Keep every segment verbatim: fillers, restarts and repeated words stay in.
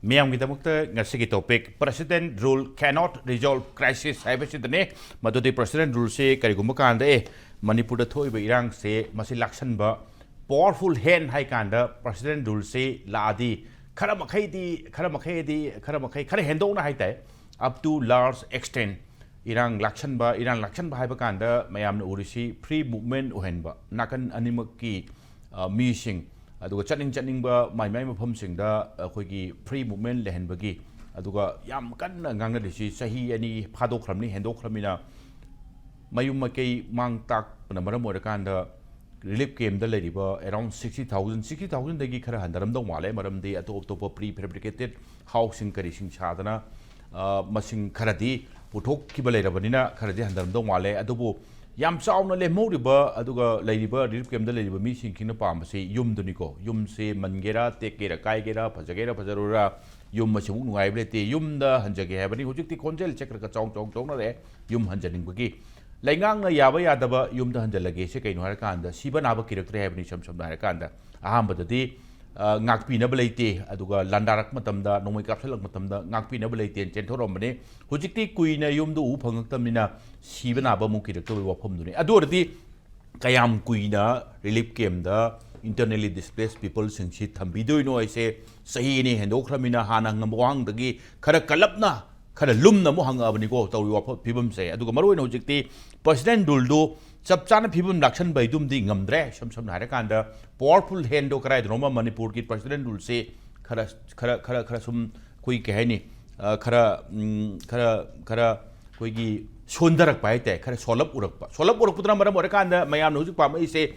ꯃꯤꯌꯥꯝꯒꯤꯗꯃꯛꯇ ꯉꯁꯤꯒꯤ topic, "President rule cannot resolve crisis" ꯍꯥꯏꯕꯁꯤꯗꯅꯦ꯫ ꯃꯗꯨꯗꯤ President ruleꯁꯦ ꯀꯔꯤꯒꯨꯝꯕ ꯀꯥꯟꯗ, ꯑꯦ, ꯃꯅꯤꯄꯨꯔꯗ ꯊꯣꯛꯏꯕ ꯏꯔꯥꯡꯁꯦ ꯃꯁꯤ ꯂꯥꯛꯁꯟꯕ, powerful hand ꯍꯥꯏ ꯀꯥꯟꯗ President ruleꯁꯦ ꯂꯥꯛꯑꯗꯤ, ꯈꯔ ꯃꯈꯩꯗꯤ, ꯈꯔ ꯃꯈꯩꯗꯤ, ꯈꯔ ꯃꯈꯩ, ꯈꯔ ꯍꯦꯟꯗꯣꯛꯅ ꯍꯥꯏ ꯇꯥꯏ, up to large extent ꯏꯔꯥꯡ ꯂꯥꯛꯁꯟꯕ, ꯏꯔꯥꯡ ꯂꯥꯛꯁꯟꯕ ꯍꯥꯏꯕ ꯀꯥꯟꯗ ꯃꯌꯥꯝꯅ ꯎꯔꯤꯁꯤ free movement ꯑꯣꯏꯍꯟꯕ, ꯅꯥꯀꯟ ꯑꯅꯤꯃꯛꯀꯤ, ꯑ, ꯃꯤꯁꯤꯡ, ꯑꯗꯨꯒ ꯆꯠꯅꯤꯡ ꯆꯠꯅꯤꯡꯕ ꯃꯥꯏ ꯃꯥꯏ ꯃꯐꯝꯁꯤꯡꯗ ꯑꯩꯈꯣꯏꯒꯤ free movement ꯂꯩꯍꯟꯕꯒꯤ, ꯑꯗꯨꯒ ꯌꯥꯝ ꯀꯟꯅ ꯉꯥꯡꯅꯔꯤꯁꯤ ꯆꯍꯤ ꯑꯅꯤ ꯐꯥꯗꯣꯛꯈ꯭ꯔꯕꯅꯤ, ꯍꯦꯟꯗꯣꯛꯈ꯭ꯔꯕꯅꯤꯅ ꯃꯌꯨꯝ ꯃꯀꯩ ꯃꯥꯡ ꯇꯥꯛꯄꯅ ꯃꯔꯝ ꯑꯣꯏꯔꯀꯥꯟꯗ relief campꯇ ꯂꯩꯔꯤꯕ around sixty thousand, sixty thousandꯗꯒꯤ ꯈꯔ ꯍꯟꯊꯔꯝꯗꯧ ꯃꯥꯜꯂꯦ, ꯃꯔꯝꯗꯤ ꯑꯇꯣꯞ ꯑꯇꯣꯞꯄ prefabricated houseꯁꯤꯡ ꯀꯔꯤꯁꯤꯡ ꯁꯥꯗꯅ, ꯑ, ꯃꯁꯤꯡ ꯈꯔꯗꯤ ꯄꯨꯊꯣꯛꯈꯤꯕ ꯂꯩꯔꯕꯅꯤꯅ ꯈꯔꯗꯤ ꯍꯟꯊꯔꯝꯗꯧ ꯃꯥꯜꯂꯦ꯫ ꯑꯗꯨꯕꯨ ꯌꯥꯝ ꯆꯥꯎꯅ ꯂꯦꯝꯍꯧꯔꯤꯕ, ꯑꯗꯨꯒ ꯂꯩꯔꯤꯕ relief campꯇ ꯂꯩꯔꯤꯕ ꯃꯤꯁꯤꯡꯁꯤꯅ ꯄꯥꯝꯕꯁꯤ ꯌꯨꯝꯗꯨꯅꯤꯀꯣ꯫ ꯌꯨꯝꯁꯦ ꯃꯟꯒꯦꯔꯥ, ꯇꯦꯛꯀꯦꯔꯥ, ꯀꯥꯏꯒꯦꯔꯥ, ꯐꯖꯒꯦꯔꯥ, ꯐꯖꯔꯣꯏꯔꯥ, ꯌꯨꯝ ꯑꯁꯤꯃꯨꯛ ꯅꯨꯡꯉꯥꯏꯕ ꯂꯩꯇꯦ, ꯌꯨꯝꯗ ꯍꯟꯖꯒꯦ ꯍꯥꯏꯕꯅꯤ꯫ ꯍꯧꯖꯤꯛꯇꯤ ꯈꯣꯟꯖꯦꯜꯁꯦ ꯈꯔ ꯈꯔ ꯆꯥꯎ ꯆꯥꯎ ꯆꯥꯎꯅꯔꯛꯑꯦ, ꯌꯨꯝ ꯍꯟꯖꯅꯤꯡꯕꯒꯤ꯫ ꯂꯩꯉꯥꯛꯅ ꯌꯥꯕ ꯌꯥꯗꯕ ꯌꯨꯝꯗ ꯍꯟꯖꯜꯂꯒꯦ ꯁꯤ ꯀꯩꯅꯣ ꯍꯥꯏꯔꯀꯥꯟꯗ, ꯁꯤꯕ ꯅꯥꯕ ꯀꯤꯔꯛꯇ꯭ꯔꯦ ꯍꯥꯏꯕꯅꯤ꯫ ꯏꯁꯝ ꯁꯝꯅ ꯍꯥꯏꯔꯀꯥꯟꯗ, ꯑꯍꯥꯟꯕꯗꯗꯤ, ꯑ, ꯉꯥꯛꯄꯤꯅꯕ ꯂꯩꯇꯦ, ꯑꯗꯨꯒ ꯂꯥꯟꯗꯥꯔꯛꯄ ꯃꯇꯝꯗ, ꯅꯣꯡꯃꯩ ꯀꯥꯞꯁꯤꯜꯂꯛꯄ ꯃꯇꯝꯗ ꯉꯥꯛꯄꯤꯅꯕ ꯂꯩꯇꯦꯅ ꯆꯦꯟꯊꯣꯔꯛꯑꯝꯕꯅꯤ꯫ ꯍꯧꯖꯤꯛꯇꯤ ꯀꯨꯏꯅ ꯌꯨꯝꯗ ꯎ ꯐꯪꯉꯛꯇꯕꯅꯤꯅ ꯁꯤꯕ ꯅꯥꯕ ꯑꯃꯨꯛ ꯀꯤꯔꯛꯇꯕꯒꯤ ꯋꯥꯐꯝꯗꯨꯅꯤ꯫ ꯑꯗꯨ ꯑꯣꯏꯔꯗꯤ ꯀꯌꯥꯝ ꯀꯨꯏꯅ relief campꯇ internally displaced peopleꯁꯤꯡꯁꯤ ꯊꯝꯕꯤꯗꯣꯏꯅꯣ ꯍꯥꯏꯁꯦ, ꯆꯍꯤ ꯑꯅꯤ ꯍꯦꯟꯗꯣꯛꯈ꯭ꯔꯃꯤꯅ ꯍꯥꯟꯅ ꯍꯪꯉꯝꯕ ꯋꯥꯍꯪꯗꯒꯤ ꯈꯔ ꯀꯜꯂꯞꯅ, ꯈꯔ ꯂꯨꯝꯅ ꯑꯃꯨꯛ ꯍꯪꯉꯛꯑꯕꯅꯤꯀꯣ ꯇꯧꯔꯤꯕ ꯋꯥꯐꯝ ꯐꯤꯕꯝꯁꯦ꯫ ꯑꯗꯨꯒ ꯃꯔꯨꯑꯣꯏꯅ ꯍꯧꯖꯤꯛꯇꯤ President ruleꯗꯨ ꯆꯞ ꯆꯥꯅ ꯐꯤꯕꯝ ꯂꯥꯛꯁꯟꯕ ꯍꯥꯏꯗꯨꯝꯗꯤ ꯉꯝꯗ꯭ꯔꯦ꯫ ꯏꯁꯝ ꯁꯝꯅ ꯍꯥꯏꯔꯀꯥꯟꯗ, powerful handꯗꯣ ꯀꯗꯥꯏꯗꯅꯣꯃ ꯃꯅꯤꯄꯨꯔꯒꯤ President ruleꯁꯦ ꯈꯔ, ꯈꯔ, ꯈꯔ, ꯈꯔ ꯁꯨꯝ ꯑꯩꯈꯣꯏ ꯀꯩ ꯍꯥꯏꯅꯤ, ꯑ, ꯈꯔ, ꯎꯝ, ꯈꯔ, ꯈꯔ ꯑꯩꯈꯣꯏꯒꯤ ꯁꯣꯟꯊꯔꯛꯄ ꯍꯥꯏ ꯇꯥꯏ, ꯈꯔ ꯁꯣꯜꯂꯞ ꯎꯔꯛꯄ꯫ ꯁꯣꯜꯂꯞ ꯎꯔꯛꯄꯗꯨꯅ ꯃꯔꯝ ꯑꯣꯏꯔꯀꯥꯟꯗ ꯃꯌꯥꯝꯅ ꯍꯧꯖꯤꯛ ꯄꯥꯝꯃꯛꯏꯁꯦ,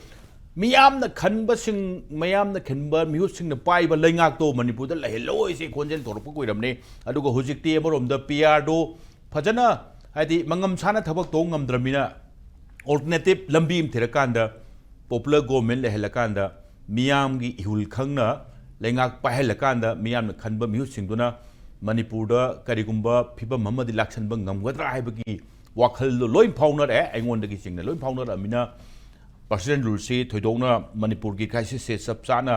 ꯃꯤꯌꯥꯝꯅ ꯈꯟꯕꯁꯤꯡ, ꯃꯌꯥꯝꯅ ꯈꯟꯕ ꯃꯤꯍꯨꯠꯁꯤꯡꯅ ꯄꯥꯏꯕ ꯂꯩꯉꯥꯛꯇꯣ ꯃꯅꯤꯄꯨꯔꯗ ꯂꯩꯍꯜꯂꯣꯏꯁꯦ ꯈꯣꯟꯖꯦꯜ ꯊꯣꯛꯂꯛꯄ ꯀꯨꯏꯔꯕꯅꯤ꯫ ꯑꯗꯨꯒ ꯍꯧꯖꯤꯛꯇꯤ ꯑꯃꯔꯣꯝꯗ PRꯗꯣ ꯐꯖꯅ, ꯍꯥꯏꯗꯤ, ꯃꯉꯝ ꯁꯥꯅ ꯊꯕꯛ ꯇꯧ ꯉꯝꯗ꯭ꯔꯕꯅꯤꯅ, alternative ꯂꯝꯕꯤ ꯑꯃ ꯊꯤꯔꯀꯥꯟꯗ, popular government ꯂꯩꯍꯜꯂꯀꯥꯟꯗ, ꯃꯤꯌꯥꯝꯒꯤ ꯏꯍꯨꯜ ꯈꯪꯅ ꯂꯩꯉꯥꯛ ꯄꯥꯏꯍꯜꯂꯀꯥꯟꯗ, ꯃꯤꯌꯥꯝꯅ ꯈꯟꯕ ꯃꯤꯍꯨꯠꯁꯤꯡꯗꯨꯅ ꯃꯅꯤꯄꯨꯔꯗ ꯀꯔꯤꯒꯨꯝꯕ ꯐꯤꯕꯝ ꯑꯃꯗꯤ ꯂꯥꯛꯁꯟꯕ ꯉꯝꯒꯗ꯭ꯔꯥ ꯍꯥꯏꯕꯒꯤ ꯋꯥꯈꯜꯗꯣ ꯂꯣꯏ ꯐꯥꯎꯅꯔꯛꯑꯦ, ꯑꯩꯉꯣꯟꯗꯒꯤ ꯆꯤꯡꯅ ꯂꯣꯏ ꯐꯥꯎꯅꯔꯛꯑꯃꯤꯅ, President ruleꯁꯤ ꯊꯣꯏꯗꯣꯛꯅ ꯃꯅꯤꯄꯨꯔꯒꯤ crisisꯁꯦ ꯆꯞ ꯆꯥꯅ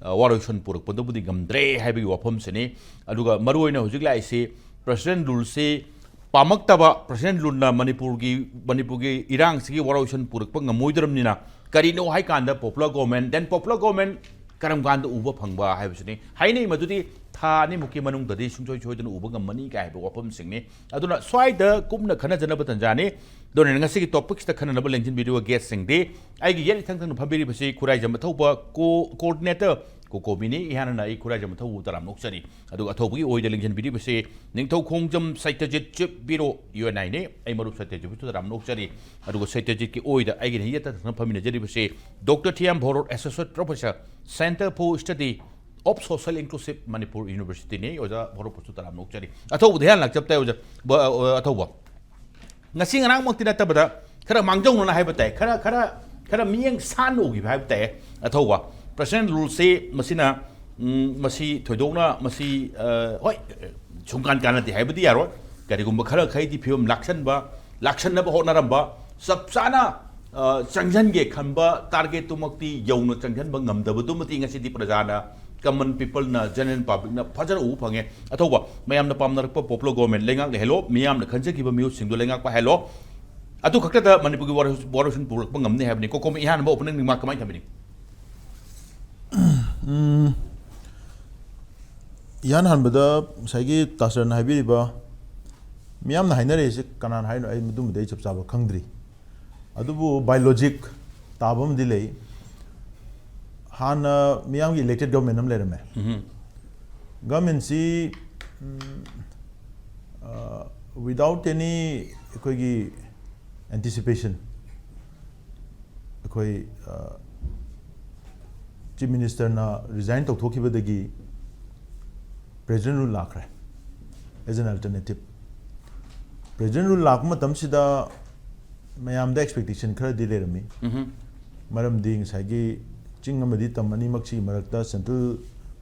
ꯋꯥꯔꯣꯏꯁꯣꯟ ꯄꯨꯔꯛꯄꯗꯨꯕꯨꯗꯤ ꯉꯝꯗ꯭ꯔꯦ ꯍꯥꯏꯕꯒꯤ ꯋꯥꯐꯝꯁꯤꯅꯤ꯫ ꯑꯗꯨꯒ ꯃꯔꯨꯑꯣꯏꯅ ꯍꯧꯖꯤꯛ ꯂꯥꯛꯏꯁꯤ president ruleꯁꯤ ꯄꯥꯝꯃꯛꯇꯕ, president ruleꯅ ꯃꯅꯤꯄꯨꯔꯒꯤ, ꯃꯅꯤꯄꯨꯔꯒꯤ ꯏꯔꯥꯡꯁꯤꯒꯤ ꯋꯥꯔꯣꯏꯁꯣꯟ ꯄꯨꯔꯛꯄ ꯉꯝꯃꯣꯏꯗ꯭ꯔꯕꯅꯤꯅ ꯀꯔꯤꯅꯣ ꯍꯥꯏꯀꯥꯟꯗ popular government, then popular government ꯀꯔꯝ ꯀꯥꯟꯗ ꯎꯕ ꯐꯪꯕ ꯍꯥꯏꯕꯁꯤꯅꯤ꯫ ꯍꯥꯏꯅꯩ ꯃꯗꯨꯗꯤ ꯊꯥ ꯑꯅꯤꯃꯨꯛꯀꯤ ꯃꯅꯨꯡꯗꯗꯤ ꯁꯨꯡꯁꯣꯏ ꯁꯣꯏꯗꯅ ꯎꯕ ꯉꯝꯃꯅꯤ ꯀꯥꯏ ꯍꯥꯏꯕ ꯋꯥꯐꯝꯁꯤꯡꯅꯤ꯫ ꯑꯗꯨꯅ ꯁ꯭ꯋꯥꯏꯗ ꯀꯨꯞꯅ ꯈꯟꯅꯖꯅꯕ ꯇꯟꯖꯥꯅꯤ꯫ ꯑꯗꯨꯅ ꯉꯁꯤꯒꯤ topicꯁꯤꯗ ꯈꯟꯅꯅꯕ ꯂꯦꯡꯁꯤꯟꯕꯤꯔꯤꯕ guestꯁꯤꯡꯗꯤ ꯑꯩꯒꯤ ꯌꯦꯠ ꯏꯊꯪ ꯊꯪꯅ ꯐꯝꯕꯤꯔꯤꯕꯁꯤ ꯈꯨꯔꯥꯏꯖꯝ ꯑꯊꯧꯕ co-, coordinator ꯀꯣꯀꯣꯃꯤꯅꯤ꯫ ꯏꯍꯥꯟ ꯍꯥꯟꯅ ꯑꯩ ꯈꯨꯔꯥꯏꯖꯝ ꯑꯊꯧꯕꯕꯨ ꯇꯔꯥꯝꯅ ꯑꯣꯛꯆꯔꯤ꯫ ꯑꯗꯨꯒ ꯑꯊꯧꯕꯒꯤ ꯑꯣꯏꯗ ꯂꯦꯡꯁꯤꯟꯕꯤꯔꯤꯕꯁꯤ ꯅꯤꯡꯊꯧꯈꯣꯡꯖꯝ ꯁꯩꯇꯖꯤꯠ, chief bureau, UNIꯅꯤ꯫ ꯑꯩ ꯃꯔꯨꯞ ꯁꯩꯇꯖꯤꯠꯄꯨꯁꯨ ꯇꯔꯥꯝꯅ ꯑꯣꯛꯆꯔꯤ꯫ ꯑꯗꯨꯒ ꯁꯩꯇꯖꯤꯠꯀꯤ ꯑꯣꯏꯗ ꯑꯩꯒꯤ ꯌꯦꯠꯇ ꯊꯪꯅ ꯐꯝꯃꯤꯟꯅꯖꯔꯤꯕꯁꯤ Doctor T M Bhorot, Associate Professor, Centre for Study of Social Inclusive Manipur Universityꯅꯤ꯫ ꯑꯣꯖꯥ ꯚꯣꯔꯣꯠꯄꯨꯁꯨ ꯇꯔꯥꯝꯅ ꯑꯣꯛꯆꯔꯤ꯫ ꯑꯊꯧꯕꯗ ꯍꯦꯟꯅ ꯂꯥꯛꯆꯕ ꯇꯥꯏ ꯑꯣꯖꯥ꯫ ꯕ-, ꯑ, ꯑꯊꯧꯕ꯫ ꯉꯁꯤ ꯉꯔꯥꯡꯃꯛꯇꯤ ꯅꯠꯇꯕꯗ ꯈꯔ ꯃꯥꯡꯖꯧꯅꯅ ꯍꯥꯏꯕ ꯇꯥꯏ, ꯈꯔ, ꯈꯔ, ꯈꯔ ꯃꯤꯠꯌꯦꯡ ꯁꯥꯟꯅ ꯎꯈꯤꯕ ꯍꯥꯏꯕ ꯇꯥꯏ꯫ ꯑꯊꯧꯕ, president ruleꯁꯤ ꯃꯁꯤꯅ, ꯎꯝ, ꯃꯁꯤ ꯊꯣꯏꯗꯣꯛꯅ ꯃꯁꯤ, ꯑ, ꯍꯣꯏ, ꯁꯨꯡꯀꯥꯟ ꯀꯥꯟꯅꯗꯦ ꯍꯥꯏꯕꯗꯤ ꯌꯥꯔꯣꯏ꯫ ꯀꯔꯤꯒꯨꯝꯕ ꯈꯔ ꯈꯩꯗꯤ ꯐꯤꯕꯝ ꯂꯥꯛꯁꯟꯕ, ꯂꯥꯛꯁꯟꯅꯕ ꯍꯣꯠꯅꯔꯝꯕ, ꯆꯞ ꯆꯥꯅ, ꯑ, ꯆꯪꯁꯤꯟꯒꯦ ꯈꯟꯕ targetꯇꯨꯃꯛꯇꯤ ꯌꯧꯅ ꯆꯪꯁꯤꯟꯕ ꯉꯝꯗꯕꯗꯨꯃꯗꯤ ꯉꯁꯤꯗꯤ ꯄ꯭ꯔꯖꯥꯅ, common peopleꯅ, general publicꯅ ꯐꯖꯅ ꯎꯕ ꯐꯪꯉꯦ꯫ ꯑꯊꯧꯕ, ꯃꯌꯥꯝꯅ ꯄꯥꯝꯅꯔꯛꯄ popular government ꯂꯩꯉꯥꯛ ꯂꯩꯍꯜꯂꯣ, ꯃꯤꯌꯥꯝꯅ ꯈꯟꯖꯈꯤꯕ ꯃꯤꯍꯨꯠꯁꯤꯡꯗꯨ ꯂꯩꯉꯥꯛ ꯄꯥꯏꯍꯜꯂꯣ꯫ ꯑꯗꯨ ꯈꯛꯇꯗ ꯃꯅꯤꯄꯨꯔꯒꯤ ꯋꯥꯔꯣꯏ-, ꯋꯥꯔꯣꯏꯁꯤꯟ ꯄꯨꯔꯛꯄ ꯉꯝꯅꯤ ꯍꯥꯏꯕꯅꯤ꯫ ꯀꯣꯀꯣꯃꯤ, ꯏꯍꯥꯟ ꯍꯥꯟꯕ opening remark ꯀꯃꯥꯏꯅ ꯊꯝꯕꯤꯅꯤ? ꯎꯝ, ꯏꯍꯥꯟ ꯍꯥꯟꯕꯗ ꯉꯁꯥꯏꯒꯤ ꯇꯥꯁꯔꯅ ꯍꯥꯏꯕꯤꯔꯤꯕ ꯃꯤꯌꯥꯝꯅ ꯍꯥꯏꯅꯔꯤꯁꯦ ꯀꯅꯥꯅ ꯍꯥꯏꯅꯣ? ꯑꯩ ꯃꯗꯨꯃꯗꯤ ꯑꯩ ꯆꯞ ꯆꯥꯕ ꯈꯪꯗ꯭ꯔꯤ꯫ ꯑꯗꯨꯕꯨ by logic ꯇꯥꯕ ꯑꯃꯗꯤ ꯂꯩ꯫ ꯍꯥꯟꯅ ꯃꯤꯌꯥꯝꯒꯤ elected government ꯑꯃ ꯂꯩꯔꯝꯃꯦ꯫ ꯎꯝꯍꯨꯝ꯫ Governmentꯁꯤ, ꯎꯝ, ꯑ, without any ꯑꯩꯈꯣꯏꯒꯤ anticipation, ꯑꯩꯈꯣꯏ, ꯑ, Chief Ministerꯅ resign ꯇꯧꯊꯣꯛꯈꯤꯕꯗꯒꯤ president rule ꯂꯥꯛꯈ꯭ꯔꯦ as an alternative꯫ President rule ꯂꯥꯛꯄ ꯃꯇꯝꯁꯤꯗ ꯃꯌꯥꯝꯗ expectation ꯈꯔꯗꯤ ꯂꯩꯔꯝꯃꯤ꯫ ꯎꯝꯍꯨꯝ꯫ ꯃꯔꯝꯗꯤ ꯉꯁꯥꯏꯒꯤ ꯆꯤꯡ ꯑꯃꯗꯤ ꯇꯝ ꯑꯅꯤꯃꯛꯁꯤꯒꯤ ꯃꯔꯛꯇ central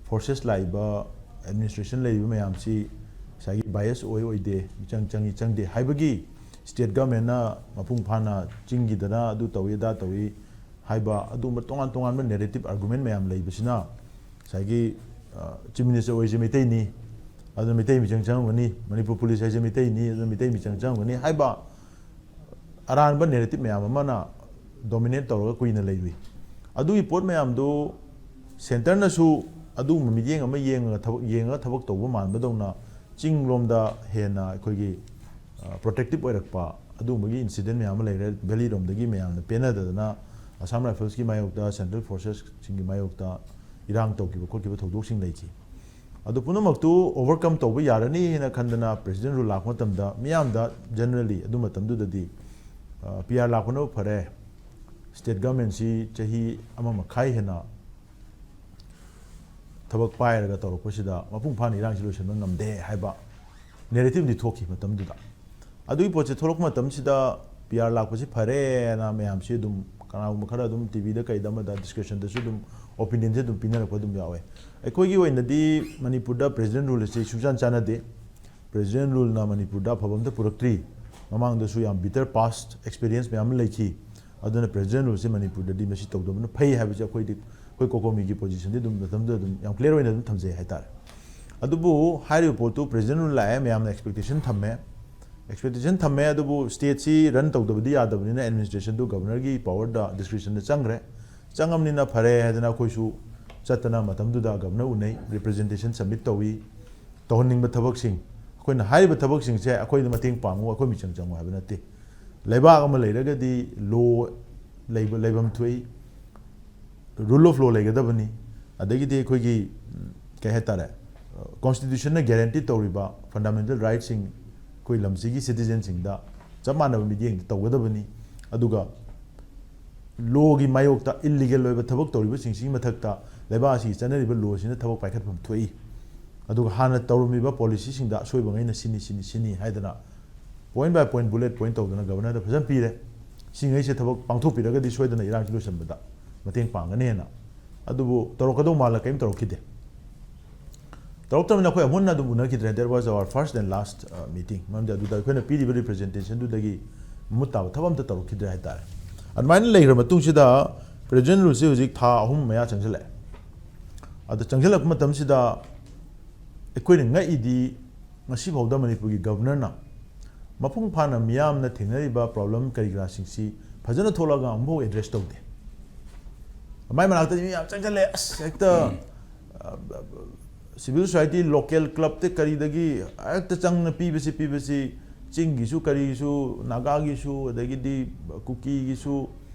forces ꯂꯥꯛꯏꯕ, administration ꯂꯩꯔꯤꯕ ꯃꯌꯥꯝꯁꯤ ꯉꯁꯥꯏꯒꯤ bias ꯑꯣꯏ ꯑꯣꯏꯗꯦ, ꯃꯤꯆꯪ ꯆꯪꯉꯤ ꯆꯪꯗꯦ ꯍꯥꯏꯕꯒꯤ state governmentꯅ ꯃꯄꯨꯡ ꯐꯥꯅ ꯆꯤꯡꯒꯤꯗꯅ ꯑꯗꯨ ꯇꯧꯏ ꯑꯗꯥ ꯇꯧꯏ ꯍꯥꯏꯕ ꯑꯗꯨꯒꯨꯝꯕ ꯇꯣꯉꯥꯟ ꯇꯣꯉꯥꯟꯕ narrative argument ꯃꯌꯥꯝ ꯂꯩꯕꯁꯤꯅ ꯉꯁꯥꯏꯒꯤ ꯆꯤꯐ ꯃꯤꯅꯤꯁꯇꯔ ꯑꯣꯏꯔꯤꯁꯦ ꯃꯩꯇꯩꯅꯤ, ꯑꯗꯨꯅ ꯃꯩꯇꯩ ꯃꯤꯆꯪ ꯆꯪꯉꯝꯒꯅꯤ, ꯃꯅꯤꯄꯨꯔ ꯄꯨꯂꯤꯁ ꯍꯥꯏꯁꯦ ꯃꯩꯇꯩꯅꯤ, ꯑꯗꯨꯅ ꯃꯩꯇꯩ ꯃꯤꯆꯪ ꯆꯪꯉꯝꯒꯅꯤ ꯍꯥꯏꯕ ꯑꯔꯥꯟꯕ ꯅꯦꯔꯦꯇꯤꯞ ꯃꯌꯥꯝ ꯑꯃꯅ ꯗꯣꯃꯤꯅꯦꯠ ꯇꯧꯔꯒ ꯀꯨꯏꯅ ꯂꯩꯔꯨꯏ꯫ ꯑꯗꯨꯒꯤ ꯄꯣꯠ ꯃꯌꯥꯝꯗꯨ ꯁꯦꯟꯇꯔꯅꯁꯨ ꯑꯗꯨꯒꯨꯝꯕ ꯃꯤꯠꯌꯦꯡ ꯑꯃ ꯌꯦꯡꯉꯒ ꯊꯕꯛ, ꯌꯦꯡꯉꯒ ꯊꯕꯛ ꯇꯧꯕ ꯃꯥꯟꯕꯗꯧꯅ ꯆꯤꯡꯂꯣꯝꯗ ꯍꯦꯟꯅ ꯑꯩꯈꯣꯏꯒꯤ ꯄ꯭ꯔꯣꯇꯦꯛꯇꯤꯞ ꯑꯣꯏꯔꯛꯄ ꯑꯗꯨꯒꯨꯝꯕꯒꯤ ꯏꯟꯁꯤꯗꯦꯟ ꯃꯌꯥꯝ ꯑꯃ ꯂꯩꯔꯦ꯫ ꯚꯦꯂꯤꯔꯣꯝꯗꯒꯤ ꯃꯌꯥꯝꯅ ꯄꯦꯟꯅꯗꯗꯅ ꯑꯁꯥꯝ ꯔꯥꯏꯐꯜꯁꯀꯤ ꯃꯥꯌꯣꯛꯇ, ꯁꯦꯟꯇ꯭ꯔꯦꯜ ꯐꯣꯔꯁꯦꯁꯁꯤꯡꯒꯤ ꯃꯥꯌꯣꯛꯇ ꯏꯔꯥꯡ ꯇꯧꯈꯤꯕ ꯈꯣꯠꯈꯤꯕ ꯊꯧꯗꯣꯛꯁꯤꯡ ꯂꯩꯈꯤ꯫ ꯑꯗꯨ ꯄꯨꯝꯅꯃꯛꯇꯨ ꯑꯣꯚꯔꯀꯝ ꯇꯧꯕ ꯌꯥꯔꯅꯤ ꯍꯥꯏꯅ ꯈꯟꯗꯅ ꯄ꯭ꯔꯦꯁꯤꯗꯦꯟ ꯔꯨꯜ ꯂꯥꯛꯄ ꯃꯇꯝꯗ ꯃꯤꯌꯥꯝꯗ ꯖꯦꯅꯔꯦꯜꯂꯤ ꯑꯗꯨ ꯃꯇꯝꯗꯨꯗꯗꯤ ꯄꯤ ꯑꯥꯔ ꯂꯥꯛꯄꯅꯕꯨ ꯐꯔꯦ, ꯁ꯭ꯇꯦꯠ ꯒꯚꯔꯟꯃꯦꯟꯁꯤ ꯆꯍꯤ ꯑꯃ ꯃꯈꯥꯏ ꯍꯦꯟꯅ ꯊꯕꯛ ꯄꯥꯏꯔꯒ ꯇꯧꯔꯛꯄꯁꯤꯗ ꯃꯄꯨꯡ ꯐꯥꯅ ꯏꯔꯥꯡꯁꯤ ꯂꯣꯏꯁꯤꯟꯕ ꯉꯝꯗꯦ ꯍꯥꯏꯕ ꯅꯦꯔꯦꯇꯤꯞꯗꯤ ꯊꯣꯛꯈꯤ ꯃꯇꯝꯗꯨꯗ꯫ ꯑꯗꯨꯒꯤ ꯄꯣꯠꯁꯦ ꯊꯣꯛꯂꯛꯄ ꯃꯇꯝꯁꯤꯗ ꯄꯤ ꯑꯥꯔ ꯂꯥꯛꯄꯁꯤ ꯐꯔꯦꯅ ꯃꯌꯥꯝꯁꯤ ꯑꯗꯨꯝ ꯀꯅꯥꯒꯨꯝꯕ ꯈꯔ ꯑꯗꯨꯝ ꯇꯤ ꯚꯤꯗ ꯀꯩꯗ ꯑꯃꯗ ꯗꯤꯁꯀꯁꯟꯗꯁꯨ ꯑꯗꯨꯝ ꯑꯣꯄꯤꯅꯤꯌꯟꯁꯦ ꯑꯗꯨꯝ ꯄꯤꯅꯔꯛꯄ ꯑꯗꯨꯝ ꯌꯥꯎꯋꯦ꯫ ꯑꯩꯈꯣꯏꯒꯤ ꯑꯣꯏꯅꯗꯤ ꯃꯅꯤꯄꯨꯔꯗ ꯄ꯭ꯔꯦꯁꯤꯗꯦꯟ ꯔꯨꯜ ꯑꯁꯤ ꯁꯨꯡꯆꯥꯟ ꯆꯥꯟꯅꯗꯦ꯫ ꯄ꯭ꯔꯦꯁꯤꯗꯦꯟ ꯔꯨꯜꯅ ꯃꯅꯤꯄꯨꯔꯗ ꯑꯐꯕ ꯑꯝꯇ ꯄꯨꯔꯛꯇ꯭ꯔꯤ꯫ ꯃꯃꯥꯡꯗꯁꯨ ꯌꯥꯝ ꯕꯤꯇꯔ ꯄꯥꯁ ꯑꯦꯛꯁꯄꯤꯔꯤꯌꯦꯟꯁ ꯃꯌꯥꯝ ꯑꯃ ꯂꯩꯈꯤ꯫ ꯑꯗꯨꯅ ꯄ꯭ꯔꯦꯁꯤꯗꯦꯟ ꯔꯨꯜꯁꯦ ꯃꯅꯤꯄꯨꯔꯗꯗꯤ ꯃꯁꯤ ꯇꯧꯗꯕꯅ ꯐꯩ ꯍꯥꯏꯕꯁꯦ ꯑꯩꯈꯣꯏꯗꯤ, ꯑꯩꯈꯣꯏ ꯀꯣꯀꯣꯃꯤꯒꯤ ꯄꯣꯖꯤꯁꯟꯗꯤ ꯑꯗꯨꯝ ꯃꯇꯝꯗꯨꯗ ꯑꯗꯨꯝ ꯌꯥꯝ ꯀ꯭ꯂꯤꯌꯥꯔ ꯑꯣꯏꯅ ꯑꯗꯨꯝ ꯊꯝꯖꯩ ꯍꯥꯏꯇꯥꯔꯦ꯫ ꯑꯗꯨꯕꯨ ꯍꯥꯏꯔꯤꯕ ꯄꯣꯠꯇꯨ ꯄ꯭ꯔꯦꯁꯤꯗꯦꯟ ꯔꯨꯜ ꯂꯥꯛꯑꯦ, ꯃꯌꯥꯝꯅ ꯑꯦꯛꯁꯄꯦꯛꯇꯦꯁꯟ ꯊꯝꯃꯦ꯫ ꯑꯦꯛꯁꯄꯦꯛꯇꯦꯁꯟ ꯊꯝꯃꯦ, ꯑꯗꯨꯕꯨ ꯁ꯭ꯇꯦꯠꯁꯤ ꯔꯟ ꯇꯧꯗꯕꯗꯤ ꯌꯥꯗꯕꯅꯤꯅ ꯑꯦꯗꯃꯤꯅꯤꯁꯇ꯭ꯔꯦꯁꯟꯗꯨ ꯒꯚꯔꯅꯔꯒꯤ ꯄꯋꯔꯗ, ꯗꯤꯁꯀ꯭ꯔꯤꯁꯟꯗ ꯆꯪꯈ꯭ꯔꯦ꯫ ꯆꯪꯉꯕꯅꯤꯅ ꯐꯔꯦ ꯍꯥꯏꯗꯅ ꯑꯩꯈꯣꯏꯁꯨ ꯆꯠꯇꯅ ꯃꯇꯝꯗꯨꯗ ꯒꯚꯔꯅꯔ ꯎꯅꯩ, ꯔꯤꯄ꯭ꯔꯖꯦꯟꯇꯦꯁꯟ ꯁꯕꯃꯤꯠ ꯇꯧꯏ꯫ ꯇꯧꯍꯟꯅꯤꯡꯕ ꯊꯕꯛꯁꯤꯡ, ꯑꯩꯈꯣꯏꯅ ꯍꯥꯏꯔꯤꯕ ꯊꯕꯛꯁꯤꯡꯁꯦ ꯑꯩꯈꯣꯏꯗ ꯃꯇꯦꯡ ꯄꯥꯡꯉꯨ, ꯑꯩꯈꯣꯏ ꯃꯤꯆꯪ ꯆꯪꯉꯨ ꯍꯥꯏꯕ ꯅꯠꯇꯦ꯫ ꯂꯩꯕꯥꯛ ꯑꯃ ꯂꯩꯔꯒꯗꯤ ꯂꯣ ꯂꯩꯕ, ꯂꯩꯐꯝ ꯊꯣꯛꯏ, ꯔꯨꯜ ꯑꯣꯐ ꯂꯣ ꯂꯩꯒꯗꯕꯅꯤ꯫ ꯑꯗꯒꯤꯗꯤ ꯑꯩꯈꯣꯏꯒꯤ, ꯎꯝ, ꯀꯩ ꯍꯥꯏꯇꯥꯔꯦ, ꯀꯣꯟꯁꯇꯤꯇ꯭ꯌꯨꯁꯟꯅ ꯒꯦꯔꯦꯟꯇꯤ ꯇꯧꯔꯤꯕ ꯐꯟꯗꯥꯃꯦꯟꯇꯦꯜ ꯔꯥꯏꯠꯁꯤꯡ ꯑꯩꯈꯣꯏ ꯂꯝꯁꯤꯒꯤ ꯁꯤꯇꯤꯖꯦꯟꯁꯤꯡꯗ ꯆꯞ ꯃꯥꯟꯅꯕ ꯃꯤꯠꯌꯦꯡꯗ ꯇꯧꯒꯗꯕꯅꯤ꯫ ꯑꯗꯨꯒ ꯂꯣꯒꯤ ꯃꯥꯌꯣꯛꯇ ꯏꯜꯂꯤꯒꯦꯜ ꯑꯣꯏꯕ ꯊꯕꯛ ꯇꯧꯔꯤꯕꯁꯤꯡꯁꯤꯒꯤ ꯃꯊꯛꯇ ꯂꯩꯕꯥꯛ ꯑꯁꯤꯒꯤ ꯆꯠꯅꯔꯤꯕ ꯂꯣꯁꯤꯅ ꯊꯕꯛ ꯄꯥꯏꯈꯠꯐꯝ ꯊꯣꯛꯏ꯫ ꯑꯗꯨꯒ ꯍꯥꯟꯅ ꯇꯧꯔꯝꯃꯤꯕ ꯄꯣꯂꯤꯁꯤꯁꯤꯡꯗ ꯑꯁꯣꯏꯕꯉꯩꯅ ꯁꯤꯅꯤ, ꯁꯤꯅꯤ, ꯁꯤꯅꯤ ꯍꯥꯏꯗꯅ ꯄꯣꯏꯟ ꯕꯥꯏ ꯄꯣꯏꯟ, ꯕꯨꯂꯦꯠ ꯄꯣꯏꯟ ꯇꯧꯗꯅ ꯒꯚꯔꯅꯔꯗ ꯐꯖꯅ ꯄꯤꯔꯦ꯫ ꯁꯤꯉꯩꯁꯦ ꯊꯕꯛ ꯄꯥꯡꯊꯣꯛꯄꯤꯔꯒꯗꯤ ꯁꯣꯏꯗꯅ ꯏꯔꯥꯡꯁꯤ ꯂꯣꯏꯁꯤꯟꯕꯗ ꯃꯇꯦꯡ ꯄꯥꯡꯒꯅꯦꯅ꯫ ꯑꯗꯨꯕꯨ ꯇꯧꯔꯛꯀꯗꯧ ꯃꯥꯜꯂ ꯀꯔꯤꯝ ꯇꯧꯔꯛꯈꯤꯗꯦ꯫ ꯇꯧꯔꯛꯇꯕꯅꯤꯅ ꯑꯩꯈꯣꯏ ꯑꯃꯨꯟꯅ ꯑꯗꯨꯝ ꯎꯅꯈꯤꯗ꯭ꯔꯦ꯫ That was our first and last, uh, meeting. ꯃꯔꯝꯗꯤ ꯑꯗꯨꯗ ꯑꯩꯈꯣꯏꯅ ꯄꯤꯔꯤꯕ ꯔꯤꯄ꯭ꯔꯖꯦꯟꯇꯦꯁꯟꯗꯨꯗꯒꯤ ꯃꯃꯨꯠ ꯇꯥꯕ ꯊꯕꯛ ꯑꯝꯇ ꯇꯧꯔꯛꯈꯤꯗ꯭ꯔꯦ ꯍꯥꯏꯇꯥꯔꯦ꯫ ꯑꯗꯨꯃꯥꯏꯅ ꯂꯩꯈ꯭ꯔ ꯃꯇꯨꯡꯁꯤꯗ ꯄ꯭ꯔꯦꯁꯤꯗꯦꯟ ꯔꯨꯜꯁꯤ ꯍꯧꯖꯤꯛ ꯊꯥ ꯑꯍꯨꯝ ꯃꯌꯥ ꯆꯪꯁꯤꯜꯂꯛꯑꯦ꯫ ꯑꯗ ꯆꯪꯁꯤꯜꯂꯛꯄ ꯃꯇꯝꯁꯤꯗ ꯑꯩꯈꯣꯏꯅ ꯉꯛꯏꯗꯤ, ꯉꯁꯤꯐꯥꯎꯗ ꯃꯅꯤꯄꯨꯔꯒꯤ ꯒꯕꯔꯅꯔꯅ ꯃꯄꯨꯡ ꯐꯥꯅ ꯃꯤꯌꯥꯝꯅ ꯊꯦꯡꯅꯔꯤꯕ ꯄ꯭ꯔꯣꯕ꯭ꯂꯦꯝ ꯀꯔꯤ ꯀꯔꯥꯁꯤꯡꯁꯤ ꯐꯖꯅ ꯊꯣꯛꯂꯛꯑꯒ ꯑꯃꯨꯛꯐꯥꯎ ꯑꯦꯗ꯭ꯔꯦꯁ ꯇꯧꯗꯦ꯫ ꯃꯥꯏ ꯃꯅꯥꯛꯇꯗꯤ ꯃꯤ ꯌꯥꯝ ꯆꯪꯁꯤꯜꯂꯦ, ꯑꯁ, ꯍꯦꯛꯇ, ꯑ, ꯁꯤꯚꯤꯜ ꯁꯣꯁꯥꯏꯇꯤ, ꯂꯣꯀꯦꯜ ꯀ꯭ꯂꯕꯇ ꯀꯔꯤꯗꯒꯤ ꯍꯦꯛꯇ ꯆꯪꯅ ꯄꯤꯕꯁꯤ, ꯄꯤꯕꯁꯤ, ꯆꯤꯡꯒꯤꯁꯨ ꯀꯔꯤꯒꯤꯁꯨ, ꯅꯥꯒꯥꯒꯤꯁꯨ, ꯑꯗꯒꯤꯗꯤ ꯀꯨꯀꯤꯒꯤꯁꯨ,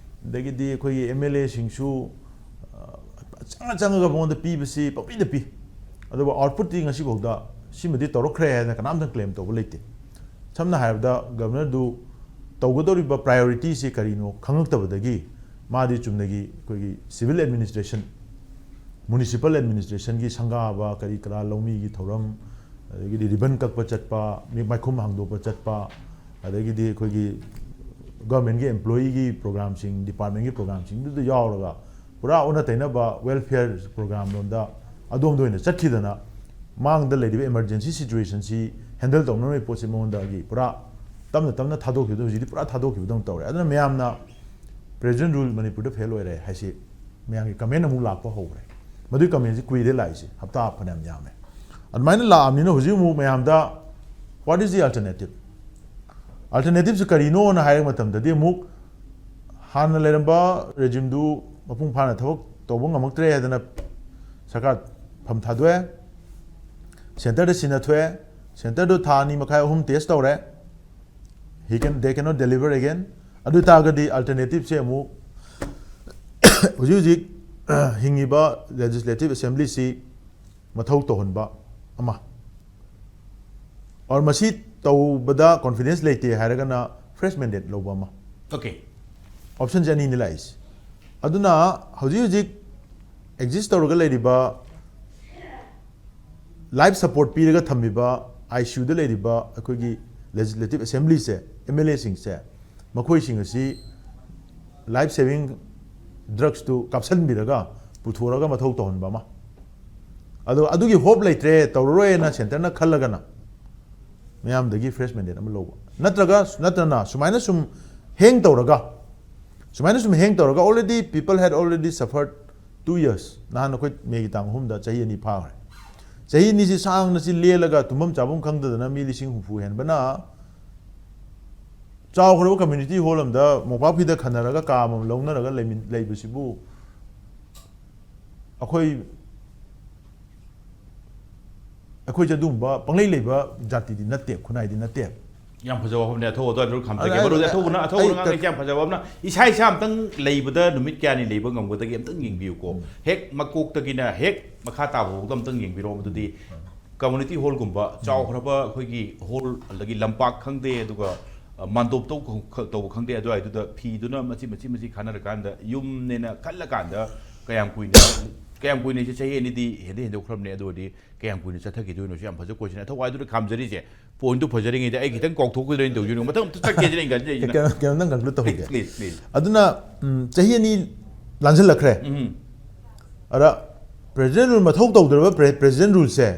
ꯑꯗꯒꯤꯗꯤ ꯑꯩꯈꯣꯏꯒꯤ ꯑꯦꯝ ꯑꯦꯜ ꯑꯦꯁꯤꯡꯁꯨ, ꯑ, ꯆꯪꯉ ꯆꯪꯉꯒ ꯃꯉꯣꯟꯗ ꯄꯤꯕꯁꯤ ꯄꯪꯄꯤꯗ ꯄꯤ꯫ ꯑꯗꯨꯕꯨ ꯑꯥꯎꯠꯄꯨꯠꯇꯤ ꯉꯁꯤꯐꯥꯎꯗ ꯁꯤꯃꯗꯤ ꯇꯧꯔꯛꯈ꯭ꯔꯦ ꯍꯥꯏꯅ ꯀꯅꯥꯝꯇ ꯀ꯭ꯂꯦꯝ ꯇꯧꯕ ꯂꯩꯇꯦ꯫ ꯁꯝꯅ ꯍꯥꯏꯔꯕꯗ, ꯒꯕꯔꯅꯔꯗꯨ ꯇꯧꯒꯗꯧꯔꯤꯕ ꯄ꯭ꯔꯥꯏꯌꯣꯔꯤꯇꯤꯁꯤ ꯀꯔꯤꯅꯣ ꯈꯪꯉꯛꯇꯕꯗꯒꯤ ꯃꯥꯗꯤ ꯆꯨꯝꯅꯒꯤ ꯑꯩꯈꯣꯏꯒꯤ ꯁꯤꯚꯤꯜ ꯑꯦꯗꯃꯤꯅꯤꯁꯇ꯭ꯔꯦꯁꯟ, ꯃ꯭ꯌꯨꯅꯤꯁꯤꯄꯥꯜ ꯑꯦꯗꯃꯤꯅꯤꯁꯇ꯭ꯔꯦꯁꯟꯒꯤ ꯁꯪꯒꯥꯕ, ꯀꯔꯤ ꯀꯔꯥ, ꯂꯧꯃꯤꯒꯤ ꯊꯧꯔꯝ, ꯑꯗꯒꯤꯗꯤ ꯔꯤꯕꯟ ꯀꯛꯄ ꯆꯠꯄ, ꯃꯤ ꯃꯥꯏꯈꯨꯝ ꯍꯥꯡꯗꯣꯛꯄ ꯆꯠꯄ, ꯑꯗꯒꯤꯗꯤ ꯑꯩꯈꯣꯏꯒꯤ ꯒꯚꯔꯟꯃꯦꯟꯠꯀꯤ ꯑꯦꯝꯄ꯭ꯂꯣꯌꯤꯒꯤ ꯄ꯭ꯔꯣꯒ꯭ꯔꯥꯝꯁꯤꯡ, ꯗꯤꯄꯥꯔꯠꯃꯦꯟꯠꯀꯤ ꯄ꯭ꯔꯣꯒ꯭ꯔꯥꯝꯁꯤꯡꯗꯨꯗ ꯌꯥꯎꯔꯒ ꯄꯨꯔꯥ ꯑꯣꯟꯅ ꯇꯩꯅꯕ ꯋꯦꯜꯐꯤꯌꯔ ꯄ꯭ꯔꯣꯒ꯭ꯔꯥꯝ ꯂꯣꯝꯗ ꯑꯗꯣꯝꯗ ꯑꯣꯏꯅ ꯆꯠꯈꯤꯗꯅ, ꯃꯥꯡꯗ ꯂꯩꯔꯤꯕ ꯏꯃꯔꯖꯦꯟꯁꯤ ꯁꯤꯆꯨꯋꯦꯁꯟꯁꯤ ꯍꯦꯟꯗꯜ ꯇꯧꯅꯕꯒꯤ ꯄꯣꯠꯁꯤ ꯃꯉꯣꯟꯗꯒꯤ ꯄꯨꯔꯥ ꯇꯞꯅ ꯇꯞꯅ ꯊꯥꯗꯣꯛꯈꯤꯕꯗꯣ, ꯍꯧꯖꯤꯛꯇꯤ ꯄꯨꯔꯥ ꯊꯥꯗꯣꯛꯈꯤꯕꯗꯧꯅ ꯇꯧꯔꯦ꯫ ꯑꯗꯨꯅ ꯃꯌꯥꯝꯅ ꯄ꯭ꯔꯦꯖꯦꯟꯠ ꯔꯨꯜ ꯃꯅꯤꯄꯨꯔꯗ ꯐꯦꯜ ꯑꯣꯏꯔꯦ ꯍꯥꯏꯁꯤ ꯃꯌꯥꯝꯒꯤ ꯀꯃꯦꯟ ꯑꯃꯨꯛ ꯂꯥꯛꯄ ꯍꯧꯈ꯭ꯔꯦ꯫ ꯃꯗꯨꯒꯤ ꯀꯃꯦꯟꯁꯤ ꯀꯨꯏꯔꯦ ꯂꯥꯛꯏꯁꯦ, ꯍꯞꯇꯥ ꯐꯅꯌꯥꯝ ꯌꯥꯝꯃꯦ꯫ ꯑꯗꯨꯃꯥꯏꯅ ꯂꯥꯛꯑꯕꯅꯤꯅ ꯍꯧꯖꯤꯛ ꯑꯃꯨꯛ ꯃꯌꯥꯝꯗ, "What is the alternative?" ꯑꯜꯇꯔꯅꯦꯇꯤꯞꯁꯤ ꯀꯔꯤꯅꯣꯅ ꯍꯥꯏꯔꯛꯄ ꯃꯇꯝꯗꯗꯤ, ꯑꯃꯨꯛ ꯍꯥꯟꯅ ꯂꯩꯔꯝꯕ ꯔꯦꯖꯤꯝꯗꯨ ꯃꯄꯨꯡ ꯐꯥꯅ ꯊꯕꯛ ꯇꯧꯕ ꯉꯝꯃꯛꯇ꯭ꯔꯦ ꯍꯥꯏꯗꯅ ꯁꯔꯀꯥꯔ ꯐꯝ ꯊꯥꯗꯣꯛꯑꯦ, ꯁꯦꯟꯇꯔꯗ ꯁꯤꯟꯅꯊꯣꯛꯑꯦ꯫ ꯁꯦꯟꯇꯔꯗꯨ ꯊꯥ ꯑꯅꯤ ꯃꯈꯥꯏ, ꯑꯍꯨꯝ ꯇꯦꯁ ꯇꯧꯔꯦ꯫ He can, they cannot deliver again. ꯑꯗꯨ ꯑꯣꯏ ꯇꯥꯔꯒꯗꯤ ꯑꯜꯇꯔꯅꯦꯇꯤꯞꯁꯦ ꯑꯃꯨꯛ ꯍꯧꯖꯤꯛ ꯍꯧꯖꯤꯛ ꯍꯤꯡꯉꯤꯕ ꯂꯦꯖꯤꯁꯂꯦꯇꯤꯞ ꯑꯦꯁꯦꯝꯕ꯭ꯂꯤꯁꯤ ꯃꯊꯧ ꯇꯧꯍꯟꯕ ꯑꯃ, ꯑꯣꯔ ꯃꯁꯤ ꯇꯧꯕꯗ ꯀꯣꯟꯐꯤꯗꯦꯟꯁ ꯂꯩꯇꯦ ꯍꯥꯏꯔꯒꯅ ꯐ꯭ꯔꯦꯁ ꯃꯦꯟꯗꯦꯠ ꯂꯧꯕ ꯑꯃ꯫ ꯑꯣꯀꯦ꯫ ꯑꯣꯞꯁꯟꯁꯦ ꯑꯅꯤꯅꯤ ꯂꯥꯛꯏꯁꯦ꯫ ꯑꯗꯨꯅ ꯍꯧꯖꯤꯛ ꯍꯧꯖꯤꯛ ꯑꯦꯛꯖꯤꯁ ꯇꯧꯔꯒ ꯂꯩꯔꯤꯕ, ꯂꯥꯏꯐ ꯁꯄꯣꯔꯠ ꯄꯤꯔꯒ ꯊꯝꯃꯤꯕ ꯑꯥꯏ ꯁꯤ ꯌꯨꯗ ꯂꯩꯔꯤꯕ ꯑꯩꯈꯣꯏꯒꯤ ꯂꯦꯖꯤꯁꯂꯦꯇꯤꯞ ꯑꯦꯁꯦꯝꯕ꯭ꯂꯤꯁꯦ, ꯑꯦꯝ ꯑꯦꯜ ꯑꯦꯁꯤꯡꯁꯦ, ꯃꯈꯣꯏꯁꯤꯡ ꯑꯁꯤ ꯂꯥꯏꯐ ꯁꯦꯚꯤꯡ ꯗ꯭ꯔꯛꯁꯇꯨ ꯀꯥꯞꯁꯤꯟꯕꯤꯔꯒ ꯄꯨꯊꯣꯔꯒ ꯃꯊꯧ ꯇꯧꯍꯟꯕ ꯑꯃ꯫ ꯑꯗꯣ ꯑꯗꯨꯒꯤ ꯍꯣꯞ ꯂꯩꯇ꯭ꯔꯦ, ꯇꯧꯔꯔꯣꯏꯅ ꯁꯦꯟꯇꯔꯅ ꯈꯜꯂꯒꯅ ꯃꯌꯥꯝꯗꯒꯤ ꯐ꯭ꯔꯦꯁ ꯃꯦꯟꯗꯦꯠ ꯑꯃ ꯂꯧꯕ꯫ ꯅꯠꯇ꯭ꯔꯒ, ꯅꯠꯇ꯭ꯔꯅ ꯁꯨꯃꯥꯏꯅ ꯁꯨꯝ ꯍꯦꯡ ꯇꯧꯔꯒ, ꯁꯨꯃꯥꯏꯅ ꯁꯨꯝ ꯍꯦꯡ ꯇꯧꯔꯒ, already people had already suffered Two years, ꯅꯍꯥꯟ ꯑꯩꯈꯣꯏ ꯃꯦꯒꯤ ꯇꯥꯡ ꯑꯍꯨꯝꯗ ꯆꯍꯤ ꯑꯅꯤ ꯐꯥꯈ꯭ꯔꯦ꯫ ꯆꯍꯤ ꯑꯅꯤꯁꯤ ꯁꯥꯡꯅ ꯁꯤ ꯂꯦꯜꯂꯒ ꯇꯨꯝꯐꯝ ꯆꯥꯐꯝ ꯈꯪꯗꯗꯅ ꯃꯤ ꯂꯤꯁꯤꯡ ꯍꯨꯝꯐꯨ ꯍꯦꯟꯕꯅ ꯆꯥꯎꯈ꯭ꯔꯕ community hall ꯑꯃꯗ ꯃꯣꯝꯄꯥꯛ ꯐꯤꯗꯛ ꯈꯟꯅꯔꯒ ꯀꯥ ꯑꯃꯃꯝ ꯂꯧꯅꯔꯒ ꯂꯩꯃꯤꯟ-, ꯂꯩꯕꯁꯤꯕꯨ ꯑꯩꯈꯣꯏ, ꯑꯩꯈꯣꯏꯁꯦ ꯑꯗꯨꯒꯨꯝꯕ ꯄꯪꯂꯩ ꯂꯩꯕ ꯖꯥꯇꯤꯗꯤ ꯅꯠꯇꯦ, ꯈꯨꯟꯅꯥꯏꯗꯤ ꯅꯠꯇꯦ꯫ ꯌꯥꯝ ꯐꯖꯕ ꯋꯥꯐꯝꯅꯦ꯫ ꯑꯊꯧꯕ ꯑꯗꯨꯋꯥꯏꯗ ꯈꯥꯝꯖꯒꯦ꯫ ꯑꯗ ꯃꯔꯨꯗꯤ ꯑꯩ, ꯑꯊꯧꯕꯅ, ꯑꯊꯧꯕꯅ ꯑꯩ ꯉꯥꯡꯉꯤꯁꯦ ꯌꯥꯝ ꯐꯖꯕ ꯑꯃꯅ, ꯏꯁꯥ ꯏꯁꯥ ꯑꯝꯇꯪ ꯂꯩꯕꯗ ꯅꯨꯃꯤꯠ ꯀꯌꯥꯅꯤ ꯂꯩꯕ ꯉꯝꯒꯗꯒꯦ ꯑꯝꯇꯪ ꯌꯦꯡꯕꯤꯌꯨꯀꯣ꯫ ꯎꯝ꯫ ꯍꯦꯛ ꯃꯀꯣꯛꯇꯒꯤꯅ ꯍꯦꯛ ꯃꯈꯥ ꯇꯥꯕ ꯐꯥꯎꯗ ꯑꯝꯇꯪ ꯌꯦꯡꯕꯤꯔꯣ꯫ ꯃꯗꯨꯗꯤ ꯎꯝ꯫ Community hall ꯒꯨꯝꯕ, ꯎꯝ꯫ ꯆꯥꯎꯈ꯭ꯔꯕ ꯑꯩꯈꯣꯏꯒꯤ hall, ꯑꯗꯒꯤ ꯂꯝꯄꯥꯛ ꯈꯪꯗꯦ, ꯑꯗꯨꯒ, ꯑ, ꯃꯥꯟꯗꯣꯞ ꯇꯧ-, ꯇꯧꯕ ꯈꯪꯗꯦ, ꯑꯗꯨꯋꯥꯏꯗꯨꯗ ꯐꯤꯗꯨꯅ ꯃꯆꯤ, ꯃꯆꯤ, ꯃꯆꯤ ꯈꯥꯅꯔꯀꯥꯟꯗ ꯌꯨꯝꯅꯦꯅ ꯈꯜꯂꯀꯥꯟꯗ ꯀꯌꯥꯝ ꯀꯨꯏꯅ, ꯀꯌꯥꯝ ꯀꯨꯏꯅ ꯍꯥꯏꯁꯦ ꯆꯍꯤ ꯑꯅꯤꯗꯤ ꯍꯦꯟꯗꯤ ꯍꯦꯟꯗꯣꯛꯈ꯭ꯔꯕꯅꯦ꯫ ꯑꯗꯨ ꯑꯣꯏꯔꯗꯤ ꯀꯌꯥꯝ ꯀꯨꯏꯅ ꯆꯠꯊꯈꯤꯗꯣꯏꯅꯣꯁꯨ ꯌꯥꯝ ꯐꯖ question꯫ ꯑꯊꯧꯕ ꯑꯗꯨꯗ ꯈꯥꯝꯖꯔꯤꯁꯦ꯫ Point ꯇꯨ ꯐꯖꯔꯤꯉꯩꯗ ꯑꯩ ꯈꯤꯇꯪ ꯀꯥꯎꯊꯣꯛꯈꯤꯗꯣꯏꯅ ꯇꯧꯖꯔꯤꯉꯩ ꯃꯊꯪ ꯑꯝꯇ ꯆꯠꯀꯦꯁꯤꯅꯦ ꯑꯩꯅ ꯈꯟꯖꯔꯤꯁꯤꯅ꯫ ꯀꯩꯅꯣ, ꯀꯩꯅꯣꯝꯇꯪ conclude ꯇꯧꯍꯧꯒꯦ꯫ Please, please, please꯫ ꯑꯗꯨꯅ, ꯎꯝ, ꯆꯍꯤ ꯑꯅꯤ ꯂꯥꯟꯁꯤꯜꯂꯛꯈ꯭ꯔꯦ꯫ ꯎꯝ꯫ ꯑꯗ President rule ꯃꯊꯧ ꯇꯧꯗ꯭ꯔꯕ pre-, President rule ꯁꯦ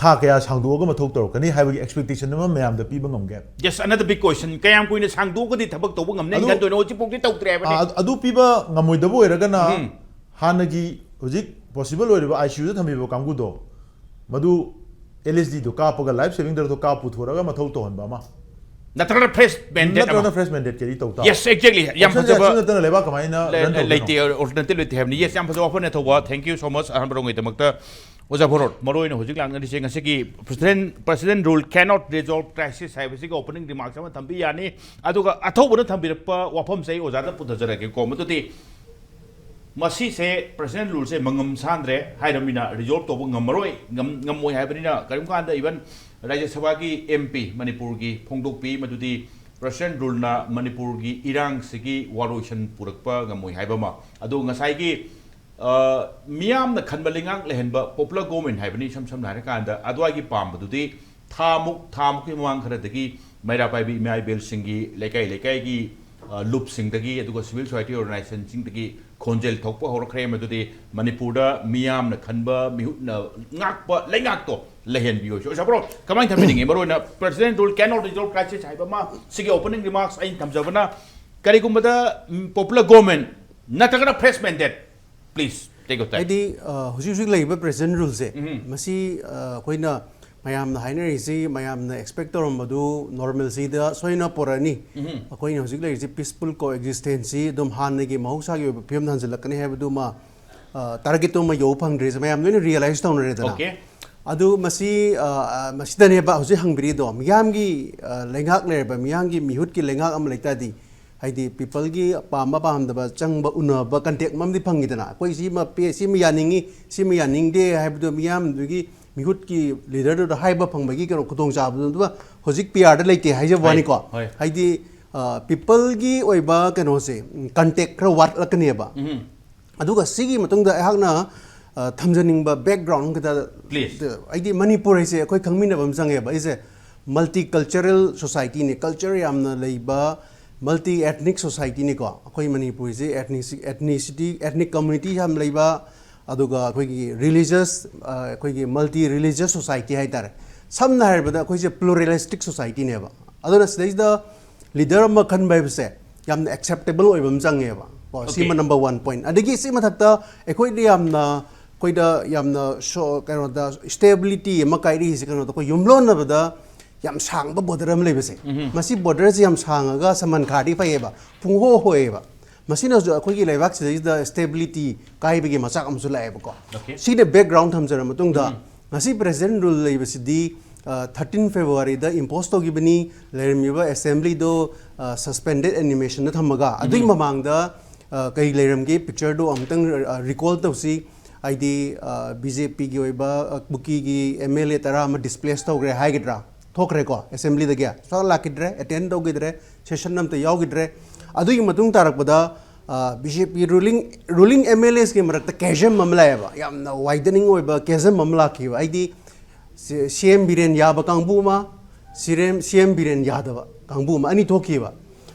ꯊꯥ ꯀꯌꯥ ꯁꯥꯡꯗꯣꯛꯑꯒ ꯃꯊꯧ ꯇꯧꯔꯛꯀꯅꯤ ꯍꯥꯏꯕꯒꯤ expectation ꯑꯃ ꯃꯌꯥꯝꯗ ꯄꯤꯕ ꯉꯝꯒꯦ? Yes, another big question. ꯀꯌꯥꯝ ꯀꯨꯏꯅ ꯁꯥꯡꯗꯣꯛꯑꯒꯗꯤ ꯊꯕꯛ ꯇꯧꯕ ꯉꯝꯅꯤ ꯑꯗꯨ ꯈꯟꯗꯣꯏꯅꯣ? ꯍꯧꯖꯤꯛꯐꯥꯎꯗꯤ ꯇꯧꯗ꯭ꯔꯦ ꯍꯥꯏꯕꯅꯤ꯫ ꯑ-, ꯑꯗꯨ ꯄꯤꯕ ꯉꯝꯃꯣꯏꯗꯕ ꯑꯣꯏꯔꯒꯅ ꯎꯝ꯫ ꯍꯥꯟꯅꯒꯤ ꯍꯧꯖꯤꯛ possible ꯑꯣꯏꯔꯤꯕ ICU ꯗ ꯊꯝꯕꯤꯕ ꯀꯥꯡꯕꯨꯗꯣ, ꯃꯗꯨ LSD ꯗꯣ ꯀꯥꯞꯄꯒ, life saving drug ꯗꯣ ꯀꯥꯞ ꯄꯨꯊꯣꯔꯒ ꯃꯊꯧ ꯇꯧꯍꯟꯕ ꯑꯃ꯫ ꯅꯠꯇ꯭ꯔꯒꯅ fresh mandate ꯑꯃ꯫ ꯅꯠꯇ꯭ꯔꯒꯅ fresh mandate carry ꯇꯧ ꯇꯥꯕ꯫ Yes, exactly꯫ ꯌꯥꯝ option ꯁꯦ ꯐꯖꯕ꯫ ꯑꯁꯤ ꯅꯠꯇꯅ ꯂꯩꯕꯥꯛ ꯀꯃꯥꯏꯅ ꯂꯩ-, run ꯂꯩ-, ꯇꯧꯗꯣꯏꯅꯣ? ꯂꯩꯇꯦ, alternative ꯂꯩꯇꯦ ꯍꯥꯏꯕꯅꯤ꯫ Yes, ꯌꯥꯝ ꯐꯖꯕ ꯋꯥꯐꯝꯅꯦ, ꯑꯊꯧꯕ꯫ Thank you so much ꯑꯍꯥꯟꯕ ꯔꯣꯡꯉꯩꯗꯃꯛꯇ꯫ ꯑꯣꯖꯥ ꯚꯣꯔꯣꯠ, ꯃꯔꯨꯑꯣꯏꯅ ꯍꯧꯖꯤꯛ ꯂꯥꯛꯅꯔꯤꯁꯦ ꯉꯁꯤꯒꯤ President, President rule cannot resolve crisis ꯍꯥꯏꯕꯁꯤꯒꯤ opening remarks ꯑꯃ ꯊꯝꯕꯤ ꯌꯥꯅꯤ꯫ ꯑꯗꯨꯒ ꯑꯊꯧꯕꯅ ꯊꯝꯕꯤꯔꯛꯄ ꯋꯥꯐꯝꯁꯦ ꯑꯩ ꯑꯣꯖꯥꯗ ꯄꯨꯊꯖꯔꯒꯦꯀꯣ꯫ ꯃꯗꯨꯗꯤ ꯃꯁꯤꯁꯦ President rule ꯁꯦ ꯃꯉꯝ ꯁꯥꯟꯗ꯭ꯔꯦ ꯍꯥꯏꯔꯕꯅꯤꯅ resolve ꯇꯧꯕ ꯉꯝꯃꯔꯣꯏ, ꯉꯝ-, ꯉꯝꯃꯣꯏ ꯍꯥꯏꯕꯅꯤꯅ ꯀꯔꯤꯒꯨꯝꯕ ꯀꯥꯟꯗ even ꯔꯥꯖ꯭ꯌ ꯁꯚꯥꯒꯤ MP ꯃꯅꯤꯄꯨꯔꯒꯤ ꯐꯣꯡꯗꯣꯛꯄꯤ ꯃꯗꯨꯗꯤ President rule ꯅ ꯃꯅꯤꯄꯨꯔꯒꯤ ꯏꯔꯥꯡꯁꯤꯒꯤ ꯋꯥꯔꯣꯏꯁꯤꯟ ꯄꯨꯔꯛꯄ ꯉꯝꯃꯣꯏ ꯍꯥꯏꯕ ꯑꯃ꯫ ꯑꯗꯣ ꯉꯁꯥꯏꯒꯤ ꯑ, ꯃꯤꯌꯥꯝꯅ ꯈꯟꯕ ꯂꯩꯉꯥꯛ ꯂꯩꯍꯟꯕ popular government ꯍꯥꯏꯕꯅꯤ, ꯏꯁꯝ ꯁꯝꯅ ꯍꯥꯏꯔꯀꯥꯟꯗ, ꯑꯗꯨꯋꯥꯏꯒꯤ ꯄꯥꯝꯕꯗꯨꯗꯤ ꯊꯥꯃꯨꯛ, ꯊꯥꯃꯨꯛꯀꯤ ꯃꯃꯥꯡ ꯈꯔꯗꯒꯤ ꯃꯩꯔꯥ ꯄꯥꯏꯕꯤ ꯏꯃꯥ ꯏꯕꯦꯜꯁꯤꯡꯒꯤ ꯂꯩꯀꯥꯏ ꯂꯩꯀꯥꯏꯒꯤ, ꯑ, ꯂꯨꯞꯁꯤꯡꯗꯒꯤ, ꯑꯗꯨꯒ civil society organization ꯁꯤꯡꯗꯒꯤ ꯈꯣꯟꯖꯦꯜ ꯊꯣꯛꯄ ꯍꯧꯔꯛꯈ꯭ꯔꯦ꯫ ꯃꯗꯨꯗꯤ ꯃꯅꯤꯄꯨꯔꯗ ꯃꯤꯌꯥꯝꯅ ꯈꯟꯕ ꯃꯤꯍꯨꯠꯅ ꯉꯥꯛꯄ ꯂꯩꯉꯥꯛꯇꯣ ꯂꯩꯍꯟꯕꯤꯌꯨ꯫ ꯑꯣꯖꯥ ꯕ꯭ꯔꯣ, ꯀꯃꯥꯏꯅ ꯊꯝꯕꯤꯅꯤꯡꯉꯤ? ꯃꯔꯨꯑꯣꯏꯅ President rule cannot resolve crisis ꯍꯥꯏꯕ ꯑꯃ, ꯁꯤꯒꯤ opening remarks ꯑꯩꯅ ꯊꯝꯖꯕꯅ, ꯀꯔꯤꯒꯨꯝꯕꯗ, ꯎꯝ, popular government ꯅꯠꯇ꯭ꯔꯒꯅ fresh mandate Please take your time. ꯍꯥꯏꯗꯤ ꯑ, ꯍꯧꯖꯤꯛ ꯍꯧꯖꯤꯛ ꯂꯩꯔꯤꯕ ꯄ꯭ꯔꯦꯖꯦꯟ ꯔꯨꯜꯁꯦ, ꯃꯁꯤ ꯑ, ꯑꯩꯈꯣꯏꯅ ꯃꯌꯥꯝꯅ ꯍꯥꯏꯅꯔꯤꯁꯤ, ꯃꯌꯥꯝꯅ ꯑꯦꯛꯁꯄꯦꯛ ꯇꯧꯔꯝꯕꯗꯨ ꯅꯣꯔꯃꯦꯜꯁꯤꯗ ꯁꯣꯏꯅ ꯄꯣꯔꯛꯑꯅꯤ, ꯑꯩꯈꯣꯏꯅ ꯍꯧꯖꯤꯛ ꯂꯩꯔꯤꯁꯤ ꯄꯤꯁꯐꯨꯜ ꯀꯣ ꯑꯦꯛꯖꯤꯁꯇꯦꯟꯁꯁꯤ ꯑꯗꯨꯝ ꯍꯥꯟꯅꯒꯤ ꯃꯍꯧꯁꯥꯒꯤ ꯑꯣꯏꯕ ꯐꯤꯕꯝꯗ ꯍꯟꯖꯤꯜꯂꯛꯀꯅꯤ ꯍꯥꯏꯕꯗꯨꯃ, ꯇꯥꯔꯒꯦꯠꯇꯨꯃ ꯌꯧꯕ ꯐꯪꯗ꯭ꯔꯤꯁꯦ ꯃꯌꯥꯝ ꯂꯣꯏꯅ ꯔꯤꯌꯦꯂꯥꯏꯁ ꯇꯧꯅꯔꯦꯗꯅ꯫ Okay. ꯑꯗꯨ ꯃꯁꯤ ꯑ, ꯑ, ꯃꯁꯤꯗꯅꯦꯕ ꯍꯧꯖꯤꯛ ꯍꯪꯕꯤꯔꯤꯗꯣ, ꯃꯤꯌꯥꯝꯒꯤ ꯑ, ꯂꯩꯉꯥꯛ ꯂꯩꯔꯕ, ꯃꯤꯌꯥꯝꯒꯤ ꯃꯤꯍꯨꯠꯀꯤ ꯂꯩꯉꯥꯛ ꯑꯃ ꯂꯩꯇꯥꯔꯗꯤ, ꯍꯥꯏꯗꯤ ꯄꯤꯄꯜꯒꯤ ꯄꯥꯝꯕ ꯄꯥꯝꯗꯕ ꯆꯪꯕ ꯎꯅꯕ ꯀꯟꯇꯦꯛ ꯑꯃꯗꯤ ꯐꯪꯉꯤꯗꯅ꯫ ꯑꯩꯈꯣꯏ ꯁꯤꯃ ꯄꯦ, ꯁꯤꯃ ꯌꯥꯅꯤꯡꯉꯤ, ꯁꯤꯃ ꯌꯥꯅꯤꯡꯗꯦ ꯍꯥꯏꯕꯗꯣ ꯃꯤꯌꯥꯝꯗꯨꯒꯤ ꯃꯤꯍꯨꯠꯀꯤ ꯂꯤꯗꯔꯗꯨꯗ ꯍꯥꯏꯕ ꯐꯪꯕꯒꯤ ꯀꯩꯅꯣ ꯈꯨꯗꯣꯡꯆꯥꯕꯗꯨ ꯍꯧꯖꯤꯛ ꯄꯤ ꯑꯥꯔꯗ ꯂꯩꯇꯦ ꯍꯥꯏꯖꯕ ꯍꯣꯏ, ꯋꯥꯅꯤꯀꯣ꯫ ꯍꯣꯏ꯫ ꯍꯥꯏꯗꯤ ꯄꯤꯄꯜꯒꯤ ꯑꯣꯏꯕ ꯀꯩꯅꯣꯁꯦ, ꯀꯟꯇꯦꯛ ꯈꯔ ꯋꯥꯠꯂꯛꯀꯅꯦꯕ꯫ ꯑꯗꯨꯒ ꯁꯤꯒꯤ ꯃꯇꯨꯡꯗ ꯑꯩꯍꯥꯛꯅ ꯑ, ꯊꯝꯖꯅꯤꯡꯕ ꯕꯦꯛꯒ꯭ꯔꯥꯎꯟ ꯈꯤꯇ, Please. ꯑꯩꯗꯤ ꯃꯅꯤꯄꯨꯔ ꯍꯥꯏꯁꯦ ꯑꯩꯈꯣꯏ ꯈꯪꯃꯤꯟꯅꯕ ꯑꯃ ꯆꯪꯉꯦꯕ꯫ ꯑꯩꯁꯦ ꯃꯜꯇꯤ ꯀꯜꯆꯔꯦꯜ ꯁꯣꯁꯥꯏꯇꯤꯅꯤ, ꯀꯜꯆꯔ ꯌꯥꯝꯅ ꯂꯩꯕ, ꯃꯜꯇꯤ ꯑꯦꯊꯅꯤꯛ ꯁꯣꯁꯥꯏꯇꯤꯅꯤꯀꯣ꯫ ꯑꯩꯈꯣꯏ ꯃꯅꯤꯄꯨꯔꯁꯦ ꯑꯦꯊꯅꯤꯛꯁꯤ, ꯑꯦꯊꯅꯤꯁꯤꯇꯤ, ꯑꯦꯊꯅꯤꯛ ꯀꯝꯃꯨꯅꯤꯇꯤ ꯌꯥꯝ ꯂꯩꯕ, ꯑꯗꯨꯒ ꯑꯩꯈꯣꯏꯒꯤ ꯔꯤꯂꯤꯖꯁ, ꯑꯩꯈꯣꯏꯒꯤ ꯃꯜꯇꯤ ꯔꯤꯂꯤꯖꯁ ꯁꯣꯁꯥꯏꯇꯤ ꯍꯥꯏꯇꯥꯔꯦ꯫ ꯁꯝꯅ ꯍꯥꯏꯔꯕꯗ ꯑꯩꯈꯣꯏꯁꯦ ꯄ꯭ꯂꯨꯔꯦꯂꯤꯁꯇꯤꯛ ꯁꯣꯁꯥꯏꯇꯤꯅꯦꯕ꯫ ꯑꯗꯨꯅ ꯁꯤꯗꯩꯁꯤꯗ ꯂꯤꯗꯔ ꯑꯃ ꯈꯟꯕ ꯍꯥꯏꯕꯁꯦ ꯌꯥꯝꯅ ꯑꯦꯛꯁꯦꯞꯇꯦꯕꯜ ꯑꯣꯏꯕ ꯑꯃ ꯆꯪꯉꯦꯕ ꯀꯣ꯫ ꯁꯤꯃ Okay. Number one point. ꯑꯗꯒꯤ ꯁꯤ ꯃꯊꯛꯇ ꯑꯩꯈꯣꯏꯗ ꯌꯥꯝꯅ, ꯑꯩꯈꯣꯏꯗ ꯌꯥꯝꯅ ꯁꯣ-, ꯀꯩꯅꯣꯗ ꯁ꯭ꯇꯦꯕꯤꯂꯤꯇꯤ ꯑꯃ ꯀꯥꯏꯔꯛꯏꯁꯦ ꯀꯩꯅꯣꯗ, ꯑꯩꯈꯣꯏ ꯌꯨꯝꯂꯣꯟꯅꯕꯗ ꯌꯥꯝ ꯁꯥꯡꯕ ꯕꯣꯔꯗꯔ ꯑꯃ ꯂꯩꯕꯁꯦ, ꯃꯁꯤ ꯕꯣꯔꯗꯔꯁꯦ ꯌꯥꯝ ꯁꯥꯡꯉꯒ ꯁꯃꯟ ꯈꯥꯔꯗꯤ ꯐꯩꯌꯦꯕ, ꯄꯨꯡꯍꯣ ꯍꯣꯏꯌꯦꯕ꯫ ꯃꯁꯤꯅꯁꯨ ꯑꯩꯈꯣꯏꯒꯤ ꯂꯩꯕꯥꯛꯁꯤꯗꯩꯁꯤꯗ ꯁ꯭ꯇꯦꯕꯤꯂꯤꯇꯤ ꯀꯥꯏꯕꯒꯤ ꯃꯆꯥꯛ ꯑꯃꯁꯨ ꯂꯥꯛꯑꯦꯕꯀꯣ꯫ Okay. ꯁꯤꯅ ꯕꯦꯛꯒ꯭ꯔꯥꯎꯟ ꯊꯝꯖꯔ ꯃꯇꯨꯡꯗ, ꯉꯁꯤ ꯄ꯭ꯔꯦꯁꯤꯗꯦꯟ ꯔꯨꯜ ꯂꯩꯕꯁꯤꯗꯤ ꯊꯥꯔꯇꯤꯟ ꯐꯦꯕ꯭ꯔꯨꯋꯥꯔꯤꯗ ꯏꯝꯄꯣꯁ ꯇꯧꯈꯤꯕꯅꯤ꯫ ꯂꯩꯔꯝꯃꯤꯕ ꯑꯦꯁꯦꯝꯕ꯭ꯂꯤꯗꯣ ꯁꯁꯄꯦꯟꯗꯦꯠ ꯑꯦꯅꯤꯃꯦꯁꯟꯗ ꯊꯝꯃꯒ, ꯑꯗꯨꯒꯤ ꯃꯃꯥꯡꯗ ꯑ, ꯀꯩ ꯂꯩꯔꯝꯒꯦ ꯄꯤꯛꯆꯔꯗꯣ ꯑꯃꯨꯛꯇꯪ ꯔꯤꯀꯣꯜ ꯇꯧꯁꯤ꯫ ꯍꯥꯏꯗꯤ ꯕꯤ ꯖꯦ ꯄꯤꯒꯤ ꯑꯣꯏꯕ ꯑ, ꯀꯨꯀꯤꯒꯤ ꯑꯦꯝ ꯑꯦꯜ ꯑꯦ ꯇꯔꯥ ꯑꯃ ꯗꯤꯁꯄ꯭ꯂꯦꯁ ꯇꯧꯈ꯭ꯔꯦ ꯍꯥꯏꯒꯗ꯭ꯔꯥ, ꯊꯣꯛꯈ꯭ꯔꯦꯀꯣ ꯑꯦꯁꯦꯝꯕ꯭ꯂꯤꯗꯒꯤ, ꯁꯨꯡꯂꯥꯛ ꯂꯥꯛꯈꯤꯗ꯭ꯔꯦ, ꯑꯦꯇꯦꯟ ꯇꯧꯈꯤꯗ꯭ꯔꯦ, ꯁꯦꯁꯟ ꯑꯝꯇ ꯌꯥꯎꯈꯤꯗ꯭ꯔꯦ꯫ ꯑꯗꯨꯒꯤ ꯃꯇꯨꯡ ꯇꯥꯔꯛꯄꯗ ꯕꯤ ꯖꯦ ꯄꯤ ꯔꯨꯂꯤꯡ, ꯔꯨꯂꯤꯡ ꯑꯦꯝ ꯑꯦꯜ ꯑꯦꯁꯀꯤ ꯃꯔꯛꯇ ꯀꯦꯖꯝ ꯑꯃ ꯂꯥꯛꯑꯦꯕ, ꯌꯥꯝꯅ ꯋꯥꯏꯗꯅꯤꯡ ꯑꯣꯏꯕ ꯀꯦꯖꯝ ꯑꯃ ꯂꯥꯛꯈꯤꯕ꯫ ꯍꯥꯏꯗꯤ ꯁꯤ-, ꯁꯤ ꯑꯦꯝ ꯕꯤꯔꯦꯟ ꯌꯥꯕ ꯀꯥꯡꯕꯨ ꯑꯃ, ꯁꯤ ꯑꯦꯝ, ꯁꯤ ꯑꯦꯝ ꯕꯤꯔꯦꯟ ꯌꯥꯗꯕ ꯀꯥꯡꯕꯨ ꯑꯃ, ꯑꯅꯤ ꯊꯣꯛꯈꯤꯕ꯫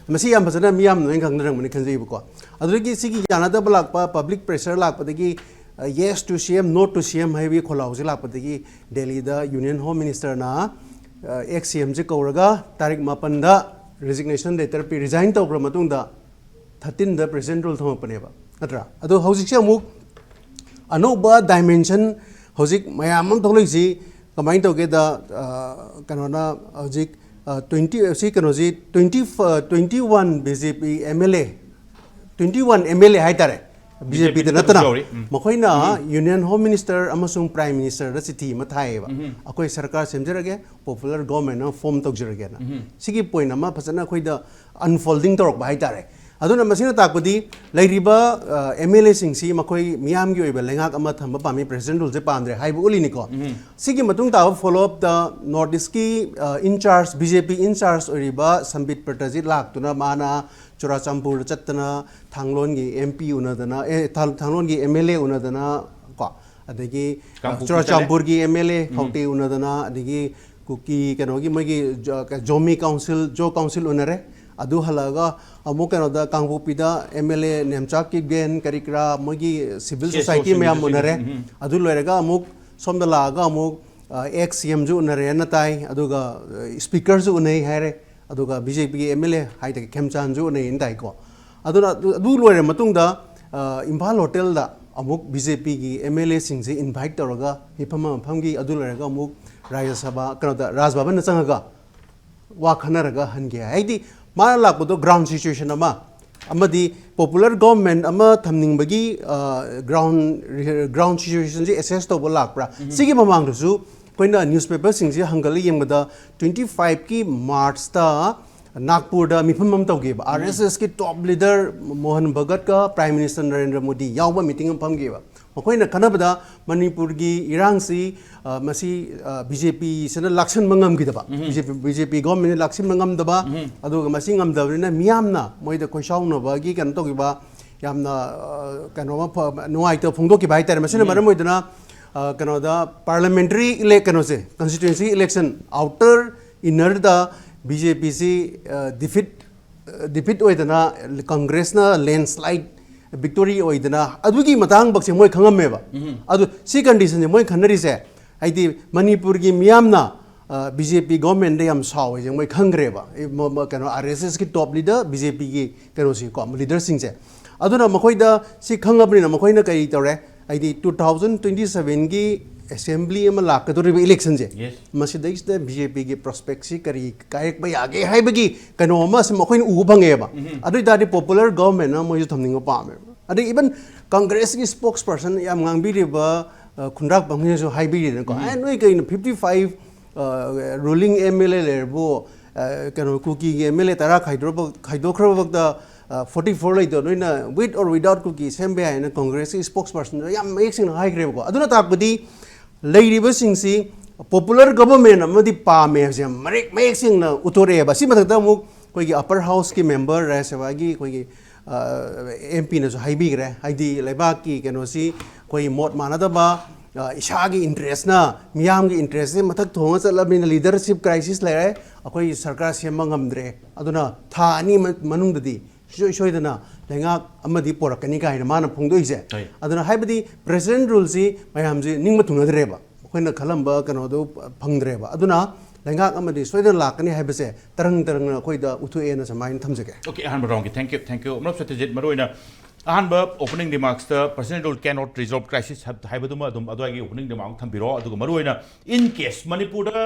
ꯃꯁꯤ ꯌꯥꯝ ꯐꯖꯅ ꯃꯤꯌꯥꯝꯅ ꯂꯣꯏꯅ ꯈꯪꯅꯔꯝꯒꯅꯤ ꯈꯟꯖꯩꯕꯀꯣ꯫ ꯑꯗꯨꯗꯒꯤ ꯁꯤꯒꯤ ꯌꯥꯅꯗꯕ ꯂꯥꯛꯄ, ꯄꯕ꯭ꯂꯤꯛ ꯄ꯭ꯔꯦꯁꯔ ꯂꯥꯛꯄꯗꯒꯤ, ꯑ, "Yes to C M, no to C M" ꯍꯥꯏꯕꯒꯤ ꯈꯣꯜꯂꯥꯎꯁꯦ ꯂꯥꯛꯄꯗꯒꯤ ꯗꯦꯜꯂꯤꯗ ꯌꯨꯅꯤꯌꯟ ꯍꯣꯝ ꯃꯤꯅꯤꯁꯇꯔꯅ, ꯑ, ꯑꯦꯛꯁ ꯁꯤ ꯑꯦꯝꯁꯦ ꯀꯧꯔꯒ ꯇꯥꯔꯤꯛ ꯃꯥꯄꯟꯗ ꯔꯤꯖꯤꯒꯅꯦꯁꯟ ꯂꯦꯇꯔ ꯄꯤ, ꯔꯤꯖꯥꯏꯟ ꯇꯧꯈ꯭ꯔ ꯃꯇꯨꯡꯗ ꯊꯥꯔꯇꯤꯟꯗ ꯄ꯭ꯔꯦꯁꯤꯗꯦꯟ ꯔꯨꯜ ꯊꯝꯃꯛꯄꯅꯦꯕ, ꯅꯠꯇ꯭ꯔꯥ? ꯑꯗꯣ ꯍꯧꯖꯤꯛꯁꯦ ꯑꯃꯨꯛ ꯑꯅꯧꯕ ꯗꯥꯏꯃꯦꯟꯁꯟ ꯍꯧꯖꯤꯛ ꯃꯌꯥꯝ ꯑꯃ ꯊꯣꯛꯂꯛꯏꯁꯤ ꯀꯃꯥꯏꯅ ꯇꯧꯒꯦꯗ, ꯑ, ꯀꯩꯅꯣꯅ ꯍꯧꯖꯤꯛ, ꯑ, ꯇ꯭ꯋꯦꯟꯇꯤ, ꯁꯤ ꯀꯩꯅꯣꯁꯤ ꯇ꯭ꯋꯦꯟꯇꯤ, ꯑ, twenty one B J P M L ꯑꯦ, ꯇ꯭ꯋꯦꯟꯇꯤ ꯋꯥꯟ ꯑꯦꯝ ꯑꯦꯜ ꯑꯦ ꯍꯥꯏꯇꯥꯔꯦ, ꯕꯤ ꯖꯦ ꯄꯤꯗ ꯕꯤ ꯖꯦ ꯄꯤꯗ ꯅꯠꯇꯅ, ꯌꯧꯔꯤ꯫ ꯎꯝ꯫ ꯃꯈꯣꯏꯅ ꯎꯝ꯫ ꯌꯨꯅꯤꯌꯟ ꯍꯣꯝ ꯃꯤꯅꯤꯁꯇꯔ ꯑꯃꯁꯨꯡ ꯄ꯭ꯔꯥꯏꯝ ꯃꯤꯅꯤꯁꯇꯔꯗ ꯆꯤꯊꯤ ꯑꯃ ꯊꯥꯏꯌꯦꯕ, ꯎꯝ꯫ ꯑꯩꯈꯣꯏ ꯁꯔꯀꯥꯔ ꯁꯦꯝꯖꯔꯒꯦ, ꯄꯣꯄꯨꯂꯔ ꯒꯣꯚꯔꯟꯃꯦꯟꯠ ꯑꯃ ꯐꯣꯔꯝ ꯇꯧꯖꯔꯒꯦꯅ꯫ ꯎꯝ꯫ ꯁꯤꯒꯤ ꯄꯣꯏꯟꯠ ꯑꯃ ꯐꯖꯅ ꯑꯩꯈꯣꯏꯗ ꯑꯟꯐꯣꯜꯗꯤꯡ ꯇꯧꯔꯛꯄ ꯍꯥꯏꯇꯥꯔꯦ꯫ ꯑꯗꯨꯅ ꯃꯁꯤꯅ ꯇꯥꯛꯄꯗꯤ ꯂꯩꯔꯤꯕ, ꯑ, ꯑꯦꯝ ꯑꯦꯜ ꯑꯦꯁꯤꯡꯁꯤ ꯃꯈꯣꯏ ꯃꯤꯌꯥꯝꯒꯤ ꯑꯣꯏꯕ ꯂꯩꯉꯥꯛ ꯑꯃ ꯊꯝꯕ ꯄꯥꯝꯃꯤ, ꯄ꯭ꯔꯦꯁꯤꯗꯦꯟ ꯔꯨꯜꯁꯦ ꯄꯥꯝꯗ꯭ꯔꯦ ꯍꯥꯏꯕ ꯎꯠꯂꯤꯅꯤꯀꯣ꯫ ꯎꯝ꯫ ꯁꯤꯒꯤ ꯃꯇꯨꯡ ꯇꯥꯕ ꯐꯣꯂꯣ ꯑꯞꯇ ꯅꯣꯔꯠ ꯏꯁꯀꯤ, ꯑ, ꯏꯟꯆꯥꯔꯖ, ꯕꯤ ꯖꯦ ꯄꯤ ꯏꯟꯆꯥꯔꯖ ꯑꯣꯏꯔꯤꯕ ꯁꯝꯕꯤꯠ ꯄꯇ꯭ꯔꯖꯤꯠ ꯂꯥꯛꯇꯨꯅ ꯃꯥꯅ ꯆꯨꯔꯥꯆꯥꯟꯄꯨꯔꯗ ꯆꯠꯇꯅ ꯊꯥꯡꯂꯣꯟꯒꯤ ꯑꯦꯝ ꯄꯤ ꯎꯅꯗꯅ, ꯑꯦ, ꯊꯥ-, ꯊꯥꯡꯂꯣꯟꯒꯤ ꯑꯦꯝ ꯑꯦꯜ ꯑꯦ ꯎꯅꯗꯅ ꯀꯣ, ꯑꯗꯒꯤ, ꯑ, ꯀꯥꯡꯄꯣꯛꯄꯤ ꯆꯠꯂꯦ꯫ ꯆꯨꯔꯥꯆꯥꯟꯄꯨꯔꯒꯤ ꯑꯦꯝ ꯑꯦꯜ ꯑꯦ ꯎꯝ꯫ ꯐꯥꯎꯇꯦ ꯎꯅꯗꯅ, ꯑꯗꯒꯤ ꯀꯨꯀꯤ ꯀꯩꯅꯣꯒꯤ ꯃꯣꯏꯒꯤ ꯖꯣ-, ꯖꯣꯃꯤ ꯀꯥꯎꯟꯁꯤꯜ, ꯖꯣ ꯀꯥꯎꯟꯁꯤꯜ ꯎꯅꯔꯦ꯫ ꯑꯗꯨ ꯍꯜꯂꯛꯑꯒ ꯑꯃꯨꯛ ꯀꯩꯅꯣꯗ ꯀꯥꯡꯄꯣꯛꯄꯤꯗ ꯑꯦꯝ ꯑꯦꯜ ꯑꯦ ꯅꯦꯝꯆꯥꯛ ꯀꯤꯞꯒꯦꯟ ꯀꯔꯤ ꯀꯔꯥ ꯃꯣꯏꯒꯤ ꯁꯤꯚꯤꯜ ꯁꯤ ꯑꯦꯁ ꯑꯣ ꯁꯣꯁꯥꯏꯇꯤ ꯃꯌꯥꯝ ꯁꯤꯡꯗꯨꯁꯨ ꯎꯅꯔꯦ꯫ ꯎꯝ, ꯎꯝ꯫ ꯑꯗꯨ ꯂꯣꯏꯔꯒ ꯑꯃꯨꯛ ꯁꯣꯝꯗ ꯂꯥꯛꯑꯒ ꯑꯃꯨꯛ, ꯑ, ꯑꯦꯛꯁ ꯁꯤ ꯑꯦꯝꯁꯨ ꯎꯅꯔꯦꯅ ꯇꯥꯏ, ꯑꯗꯨꯒ, ꯑ, ꯁ꯭ꯄꯤꯀꯔꯁꯨ ꯎꯅꯩ ꯍꯥꯏꯔꯦ, ꯑꯗꯨꯒ ꯕꯤ ꯖꯦ ꯄꯤꯒꯤ ꯑꯦꯝ ꯑꯦꯜ ꯑꯦ ꯍꯥꯏꯗꯤ ꯈꯦꯝꯆꯥꯟꯁꯨ ꯎꯅꯩꯅ ꯇꯥꯏꯀꯣ꯫ ꯑꯗꯨꯅ ꯑꯗꯨ, ꯑꯗꯨ ꯂꯣꯏꯔ ꯃꯇꯨꯡꯗ, ꯑ, ꯏꯝꯐꯥꯜ ꯍꯣꯇꯦꯜꯗ ꯑꯃꯨꯛ ꯕꯤ ꯖꯦ ꯄꯤꯒꯤ ꯑꯦꯝ ꯑꯦꯜ ꯑꯦꯁꯤꯡꯁꯦ ꯏꯟꯚꯥꯏꯠ ꯇꯧꯔꯒ ꯃꯤꯐꯝ ꯑꯃ ꯐꯝꯈꯤ꯫ ꯑꯗꯨ ꯂꯣꯏꯔꯒ ꯑꯃꯨꯛ ꯔꯥꯖ꯭ꯌ ꯁꯚꯥ, ꯀꯩꯅꯣꯗ, ꯔꯥꯖ ꯚꯕꯟꯗ ꯆꯪꯉꯒ ꯋꯥ ꯈꯟꯅꯔꯒ ꯍꯟꯒꯦ꯫ ꯍꯥꯏꯗꯤ ꯃꯥꯅ ꯂꯥꯛꯄꯗꯣ ꯒ꯭ꯔꯥꯎꯟ ꯁꯤꯆꯨꯋꯦꯁꯟ ꯑꯃ, ꯑꯃꯗꯤ ꯄꯣꯄꯨꯂꯔ ꯒꯣꯚꯔꯟꯃꯦꯟꯠ ꯑꯃ ꯊꯝꯅꯤꯡꯕꯒꯤ, ꯑ, ꯒ꯭ꯔꯥꯎꯟ, ꯒ꯭ꯔꯥꯎꯟ ꯁꯤꯆꯨꯋꯦꯁꯟꯁꯦ ꯑꯦꯁꯦꯁ ꯇꯧꯕ ꯂꯥꯛꯄ꯭ꯔꯥ? ꯎꯝ꯫ ꯁꯤꯒꯤ ꯃꯃꯥꯡꯗꯁꯨ ꯑꯩꯈꯣꯏꯅ ꯅ꯭ꯌꯨꯁꯄꯦꯄꯔꯁꯤꯡꯁꯦ ꯍꯪꯒꯠꯂ ꯌꯦꯡꯕꯗ, ꯇ꯭ꯋꯦꯟꯇꯤ ꯐꯥꯏꯚꯀꯤ ꯃꯥꯔꯆꯇ ꯅꯥꯒꯄꯨꯔꯗ ꯃꯤꯐꯝ ꯑꯃ ꯇꯧꯈꯤꯕ, ꯎꯝ꯫ ꯑꯥꯔ ꯑꯦꯁ ꯑꯦꯁꯀꯤ ꯇꯣꯞ ꯂꯤꯗꯔ ꯃꯣꯍꯟ ꯚꯒꯠꯀ ꯄ꯭ꯔꯥꯏꯝ ꯃꯤꯅꯤꯁꯇꯔ ꯅꯔꯦꯟꯗ꯭ꯔ ꯃꯣꯗꯤ ꯌꯥꯎꯕ ꯃꯤꯇꯤꯡ ꯑꯃ ꯐꯝꯈꯤꯕ꯫ ꯃꯈꯣꯏꯅ ꯈꯟꯅꯕꯗ ꯃꯅꯤꯄꯨꯔꯒꯤ ꯏꯔꯥꯡꯁꯤ, ꯑ, ꯃꯁꯤ, ꯑ, ꯕꯤ ꯖꯦ ꯄꯤꯁꯤꯅ ꯂꯥꯛꯁꯤꯟꯕ ꯉꯝꯈꯤꯗꯕ, ꯎꯝ꯫ ꯕꯤ ꯖꯦ ꯄꯤ, ꯕꯤ ꯖꯦ ꯄꯤ ꯒꯣꯚꯔꯟꯃꯦꯟꯠꯅ ꯂꯥꯛꯁꯤꯟꯕ ꯉꯝꯗꯕ, ꯎꯝ꯫ ꯑꯗꯨꯒ ꯃꯁꯤ ꯉꯝꯗꯕꯅꯤꯅ ꯃꯤꯌꯥꯝꯅ ꯃꯣꯏꯗ ꯈꯣꯏꯁꯥꯎꯅꯕꯒꯤ ꯀꯩꯅꯣ ꯇꯧꯈꯤꯕ, ꯌꯥꯝꯅ, ꯑ, ꯀꯩꯅꯣ ꯑꯃ ꯐ-, ꯅꯨꯡꯉꯥꯏꯇꯕ ꯐꯣꯡꯗꯣꯛꯈꯤꯕ ꯍꯥꯏꯇꯥꯔꯦ꯫ ꯃꯁꯤꯅ ꯎꯝ꯫ ꯃꯔꯝ ꯑꯣꯏꯗꯨꯅ, ꯑ, ꯀꯩꯅꯣꯗ ꯄꯥꯔꯂꯤꯌꯥꯃꯦꯟꯇꯔꯤ ꯏꯂꯦꯛ-, ꯀꯩꯅꯣꯁꯦ, ꯀꯟꯁꯇꯤꯇ꯭ꯌꯨꯌꯦꯟꯁꯤ ꯏꯂꯦꯛꯁꯟ ꯑꯥꯎꯇꯔ ꯏꯟꯅꯔꯗ ꯕꯤ ꯖꯦ ꯄꯤꯁꯤ, ꯑ, ꯗꯤꯐꯤꯠ, ꯑ, ꯗꯤꯐꯤꯠ ꯑꯣꯏꯗꯅ ꯀꯪꯒ꯭ꯔꯦꯁꯅ ꯂꯦꯟꯁꯂꯥꯏꯠ ꯚꯤꯛꯇꯣꯔꯤ ꯑꯣꯏꯗꯅ ꯑꯗꯨꯒꯤ ꯃꯇꯥꯡ ꯐꯥꯎꯁꯦ ꯃꯣꯏ ꯈꯪꯉꯝꯃꯦꯕ꯫ ꯎꯝ꯫ ꯑꯗꯨ ꯁꯤ ꯀꯟꯗꯤꯁꯟꯁꯦ ꯃꯣꯏ ꯈꯟꯅꯔꯤꯁꯦ, ꯍꯥꯏꯗꯤ ꯃꯅꯤꯄꯨꯔꯒꯤ ꯃꯤꯌꯥꯝꯅ ꯕꯤ ꯖꯦ ꯄꯤ ꯒꯣꯔꯃꯦꯟꯗ ꯌꯥꯝ ꯁꯥꯎꯋꯦꯁꯦ ꯃꯣꯏ ꯈꯪꯈ꯭ꯔꯦꯕ꯫ ꯑꯦ, ꯃ- ꯃ- ꯀꯩꯅꯣ, ꯑꯥꯔ ꯑꯦꯁ ꯑꯦꯁꯀꯤ ꯇꯣꯞ ꯂꯤꯗꯔ, ꯕꯤ ꯖꯦ ꯄꯤꯒꯤ ꯀꯩꯅꯣꯁꯤꯀꯣ, ꯂꯤꯗꯔꯁꯤꯡꯁꯦ꯫ ꯑꯗꯨꯅ ꯃꯈꯣꯏꯗ ꯁꯤ ꯈꯪꯉꯕꯅꯤꯅ ꯃꯈꯣꯏꯅ ꯀꯔꯤ ꯇꯧꯔꯦ? ꯍꯥꯏꯗꯤ, ꯇꯨ ꯊꯥꯎꯖꯟ ꯇ꯭ꯋꯦꯟꯇꯤ ꯁꯚꯦꯟꯒꯤ ꯑꯦꯁꯦꯝꯕ꯭ꯂꯤ ꯑꯃ ꯂꯥꯛꯀꯗꯧꯔꯤꯕ ꯏꯂꯦꯛꯁꯟꯁꯦ, Yes. ꯃꯁꯤꯗꯩꯁꯤꯗ ꯕꯤ ꯖꯦ ꯄꯤꯒꯤ ꯄ꯭ꯔꯣꯁꯄꯦꯛꯁꯤ ꯀꯔꯤ ꯀꯥꯏꯔꯛꯄ ꯌꯥꯒꯦ ꯍꯥꯏꯕꯒꯤ ꯀꯩꯅꯣ ꯑꯃ ꯁꯨꯝ ꯑꯩꯈꯣꯏꯅ ꯎꯕ ꯐꯪꯉꯦꯕ꯫ ꯑꯗꯨ ꯑꯣꯏ ꯇꯥꯔꯗꯤ ꯄꯣꯄꯨꯂꯔ ꯒꯣꯔꯃꯦꯟ ꯑꯃ ꯃꯣꯏꯁꯨ ꯊꯝꯅꯤꯡꯕ ꯄꯥꯝꯃꯦꯕ꯫ ꯑꯗꯩ ꯏꯚꯟ ꯀꯪꯒ꯭ꯔꯦꯁꯀꯤ ꯁ꯭ꯄꯣꯛꯁ ꯄꯔꯁꯟ ꯌꯥꯝ ꯉꯥꯡꯕꯤꯔꯤꯕ, ꯑ, ꯈꯨꯟꯗ꯭ꯔꯥꯛꯄꯝꯒꯤꯅꯁꯨ ꯍꯥꯏꯕꯤꯔꯤꯅꯀꯣ, "ꯑꯦ, ꯅꯣꯏ ꯀꯩꯅꯣ, fifty five ruling M L A ꯂꯩꯔꯕꯨ, ꯑ, ꯀꯩꯅꯣ, ꯀꯨꯀꯤꯒꯤ ꯑꯦꯝ ꯑꯦꯜ ꯑꯦ ꯇꯔꯥ ꯈꯥꯏꯗꯣꯛꯈ꯭ꯔꯕ-, ꯈꯥꯏꯗꯣꯛꯈ꯭ꯔꯕꯐꯥꯎꯗ, ꯑ, ꯐꯣꯔꯇꯤ ꯐꯣꯔ ꯂꯩꯇꯕ, ꯅꯣꯏꯅ with or without ꯀꯨꯀꯤ ꯁꯦꯝꯕ ꯌꯥꯏ" ꯍꯥꯏꯅ ꯀꯪꯒ꯭ꯔꯦꯁꯀꯤ ꯁ꯭ꯄꯣꯛꯁ ꯄꯔꯁꯟꯗ ꯌꯥꯝ ꯃꯌꯦꯛ ꯁꯦꯡꯅ ꯍꯥꯏꯈ꯭ꯔꯦꯕꯀꯣ꯫ ꯑꯗꯨꯅ ꯇꯥꯛꯄꯗꯤ ꯂꯩꯔꯤꯕꯁꯤꯡꯁꯤ ꯄꯣꯄꯨꯂꯔ ꯒꯣꯚꯔꯟꯃꯦꯟ ꯑꯃꯗꯤ ꯄꯥꯝꯃꯦ ꯍꯥꯏꯕꯁꯦ ꯌꯥꯝ ꯃꯔꯦꯛ ꯃꯌꯦꯛ ꯁꯦꯡꯅ ꯎꯠꯊꯣꯔꯛꯑꯦꯕ꯫ ꯁꯤ ꯃꯊꯛꯇ ꯑꯃꯨꯛ ꯑꯩꯈꯣꯏꯒꯤ ꯑꯄꯔ ꯍꯥꯎꯁꯀꯤ ꯃꯦꯝꯕꯔ ꯔꯥꯖ꯭ꯌ ꯁꯚꯥꯒꯤ ꯑꯩꯈꯣꯏꯒꯤ ꯑꯦꯝ ꯄꯤꯅꯁꯨ ꯍꯥꯏꯕꯤꯈ꯭ꯔꯦ, ꯍꯥꯏꯗꯤ ꯂꯩꯕꯥꯛꯀꯤ ꯀꯩꯅꯣꯁꯤ ꯑꯩꯈꯣꯏ ꯃꯣꯠ ꯃꯥꯟꯅꯗꯕ, ꯑ, ꯏꯁꯥꯒꯤ ꯏꯟꯇꯔꯦꯁꯅ, ꯃꯤꯌꯥꯝꯒꯤ ꯏꯟꯇꯔꯦꯁꯁꯦ ꯃꯊꯛ ꯊꯣꯡꯉ ꯆꯠꯂꯕꯅꯤꯅ ꯂꯤꯗꯔꯁꯤꯞ ꯀ꯭ꯔꯥꯏꯁꯤꯁ ꯂꯩꯔꯦ, ꯑꯩꯈꯣꯏꯒꯤ ꯁꯔꯀꯥꯔ ꯁꯦꯝꯕ ꯉꯝꯗ꯭ꯔꯦ, ꯑꯗꯨꯅ ꯊꯥ ꯑꯅꯤ ꯃ- ꯃꯅꯨꯡꯗꯗꯤ ꯁꯨꯡꯁꯣꯏ ꯁꯣꯏꯗꯅ ꯂꯩꯉꯥꯛ ꯑꯃꯗꯤ ꯄꯣꯔꯛꯀꯅꯤ ꯀꯥꯏꯅ ꯃꯥꯅ ꯐꯣꯡꯗꯣꯛꯏꯁꯦ꯫ ꯍꯣꯏ꯫ ꯑꯗꯨꯅ ꯍꯥꯏꯕꯗꯤ ꯄ꯭ꯔꯦꯁꯤꯗꯦꯟ ꯔꯨꯜꯁꯤ ꯃꯌꯥꯝꯁꯤ ꯅꯤꯡꯕ ꯊꯨꯡꯅꯗ꯭ꯔꯦꯕ, ꯑꯩꯈꯣꯏꯅ ꯈꯜꯂꯝꯕ ꯀꯩꯅꯣꯗꯨ ꯐꯪꯗ꯭ꯔꯦꯕ꯫ ꯑꯗꯨꯅ ꯂꯩꯉꯥꯛ ꯑꯃꯗꯤ ꯁꯣꯏꯗꯅ ꯂꯥꯛꯀꯅꯤ ꯍꯥꯏꯕꯁꯦ ꯇꯔꯪ ꯇꯔꯪꯅ ꯑꯩꯈꯣꯏꯗ ꯎꯠꯊꯣꯛꯑꯦꯅ ꯁꯨꯃꯥꯏꯅ ꯊꯝꯖꯒꯦ꯫ Okay, ꯑꯍꯥꯟꯕ ꯔꯥꯎꯟꯒꯤ thank you, thank you꯫ ꯃꯔꯨꯞ ꯁꯇ꯭ꯌꯖꯤꯠ, ꯃꯔꯨꯑꯣꯏꯅ ꯑꯍꯥꯟꯕ opening remarksꯇ "President rule cannot resolve crisis" ꯍꯥꯏꯕꯗꯨꯃ ꯑꯗꯨꯝ ꯑꯗꯨꯋꯥꯏꯒꯤ opening remark ꯊꯝꯕꯤꯔꯣ, ꯑꯗꯨꯒ ꯃꯔꯨꯑꯣꯏꯅ in case ꯃꯅꯤꯄꯨꯔꯗ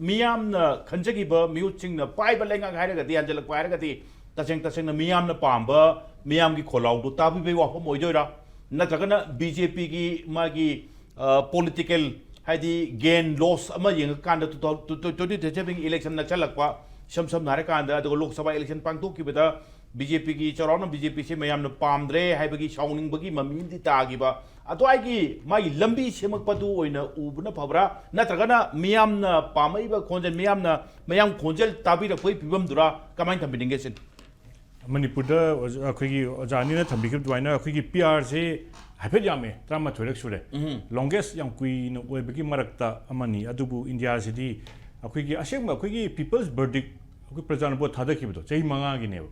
ꯃꯤꯌꯥꯝꯅ ꯈꯟꯖꯈꯤꯕ ꯃꯤꯍꯨꯠꯁꯤꯡꯅ ꯄꯥꯏꯕ ꯂꯩꯉꯥꯛ ꯍꯥꯏꯔꯒꯗꯤ, ꯍꯟꯖꯤꯜꯂꯛꯄ ꯍꯥꯏꯔꯒꯗꯤ, ꯇꯁꯦꯡ ꯇꯁꯦꯡꯅ ꯃꯤꯌꯥꯝꯅ ꯄꯥꯝꯕ, ꯃꯤꯌꯥꯝꯒꯤ ꯈꯣꯜꯂꯥꯎꯗꯣ ꯇꯥꯕꯤꯕꯒꯤ ꯋꯥꯐꯝ ꯑꯣꯏꯗꯣꯏꯔꯥ? ꯅꯠꯇ꯭ꯔꯒꯅ ꯕꯤ ꯖꯦ ꯄꯤꯒꯤ ꯃꯥꯒꯤ, ꯑ, political, ꯍꯥꯏꯗꯤ gain loss ꯑꯃ ꯌꯦꯡꯉꯀꯥꯟꯗ, ꯇꯨ ꯊꯥꯎ-, ꯇꯨ-, ꯇꯨ-, ꯇ꯭ꯋꯦꯟꯇꯤ ꯇ꯭ꯋꯦꯟꯇꯤ ꯁꯦꯚꯦꯟꯒꯤ election ꯅꯛꯁꯜꯂꯛꯄ, ꯏꯁꯝ ꯁꯝꯅ ꯍꯥꯏꯔꯀꯥꯟꯗ, ꯑꯗꯨꯒ ꯂꯣꯛ ꯁꯚꯥ election ꯄꯥꯡꯊꯣꯛꯈꯤꯕꯗ ꯕꯤ ꯖꯦ ꯄꯤꯒꯤ, ꯆꯥꯎꯔꯥꯛꯅ ꯕꯤ ꯖꯦ ꯄꯤꯁꯦ ꯃꯌꯥꯝꯅ ꯄꯥꯝꯗ꯭ꯔꯦ ꯍꯥꯏꯕꯒꯤ ꯁꯥꯎꯅꯤꯡꯕꯒꯤ ꯃꯃꯤ ꯑꯃꯗꯤ ꯇꯥꯈꯤꯕ, ꯑꯗꯨꯋꯥꯏꯒꯤ ꯃꯥꯒꯤ ꯂꯝꯕꯤ ꯁꯦꯝꯃꯛꯄꯗꯨ ꯑꯣꯏꯅ ꯎꯕꯅ ꯐꯕ꯭ꯔꯥ? ꯅꯠꯇ꯭ꯔꯒꯅ ꯃꯤꯌꯥꯝꯅ ꯄꯥꯝꯃꯛꯏꯕ ꯈꯣꯟꯖꯦꯜ, ꯃꯤꯌꯥꯝꯅ, ꯃꯌꯥꯝ ꯈꯣꯟꯖꯦꯜ ꯇꯥꯕꯤꯔꯛꯄꯒꯤ ꯐꯤꯕꯝꯗꯨꯔꯥ? ꯀꯃꯥꯏꯅ ꯊꯝꯕꯤꯅꯤꯡꯒꯦ ꯁꯤꯅꯤ? ꯃꯅꯤꯄꯨꯔꯗ ꯑꯣꯖꯥ-, ꯑꯩꯈꯣꯏꯒꯤ ꯑꯣꯖꯥ ꯑꯅꯤꯅ ꯊꯝꯕꯤꯈꯤꯕ ꯑꯗꯨꯃꯥꯏꯅ ꯑꯩꯈꯣꯏꯒꯤ ꯄꯤ ꯑꯥꯔꯁꯦ ꯍꯥꯏꯐꯦꯠ ꯌꯥꯝꯃꯦ, ꯇꯔꯥꯃꯥꯊꯣꯏꯔꯛ ꯁꯨꯔꯦ꯫ Longest, ꯌꯥꯝ ꯀꯨꯏꯅ ꯑꯣꯏꯕꯒꯤ ꯃꯔꯛꯇ ꯑꯃꯅꯤ꯫ ꯑꯗꯨꯕꯨ ꯏꯟꯗꯤꯌꯥꯁꯤꯗꯤ ꯑꯩꯈꯣꯏꯒꯤ ꯑꯁꯦꯡꯕ ꯑꯩꯈꯣꯏꯒꯤ people's verdict ꯑꯩꯈꯣꯏ ꯄ꯭ꯔꯖꯥꯅ ꯚꯣꯠ ꯊꯥꯗꯈꯤꯕꯗꯣ ꯆꯍꯤ ꯃꯉꯥꯒꯤꯅꯦꯕ꯫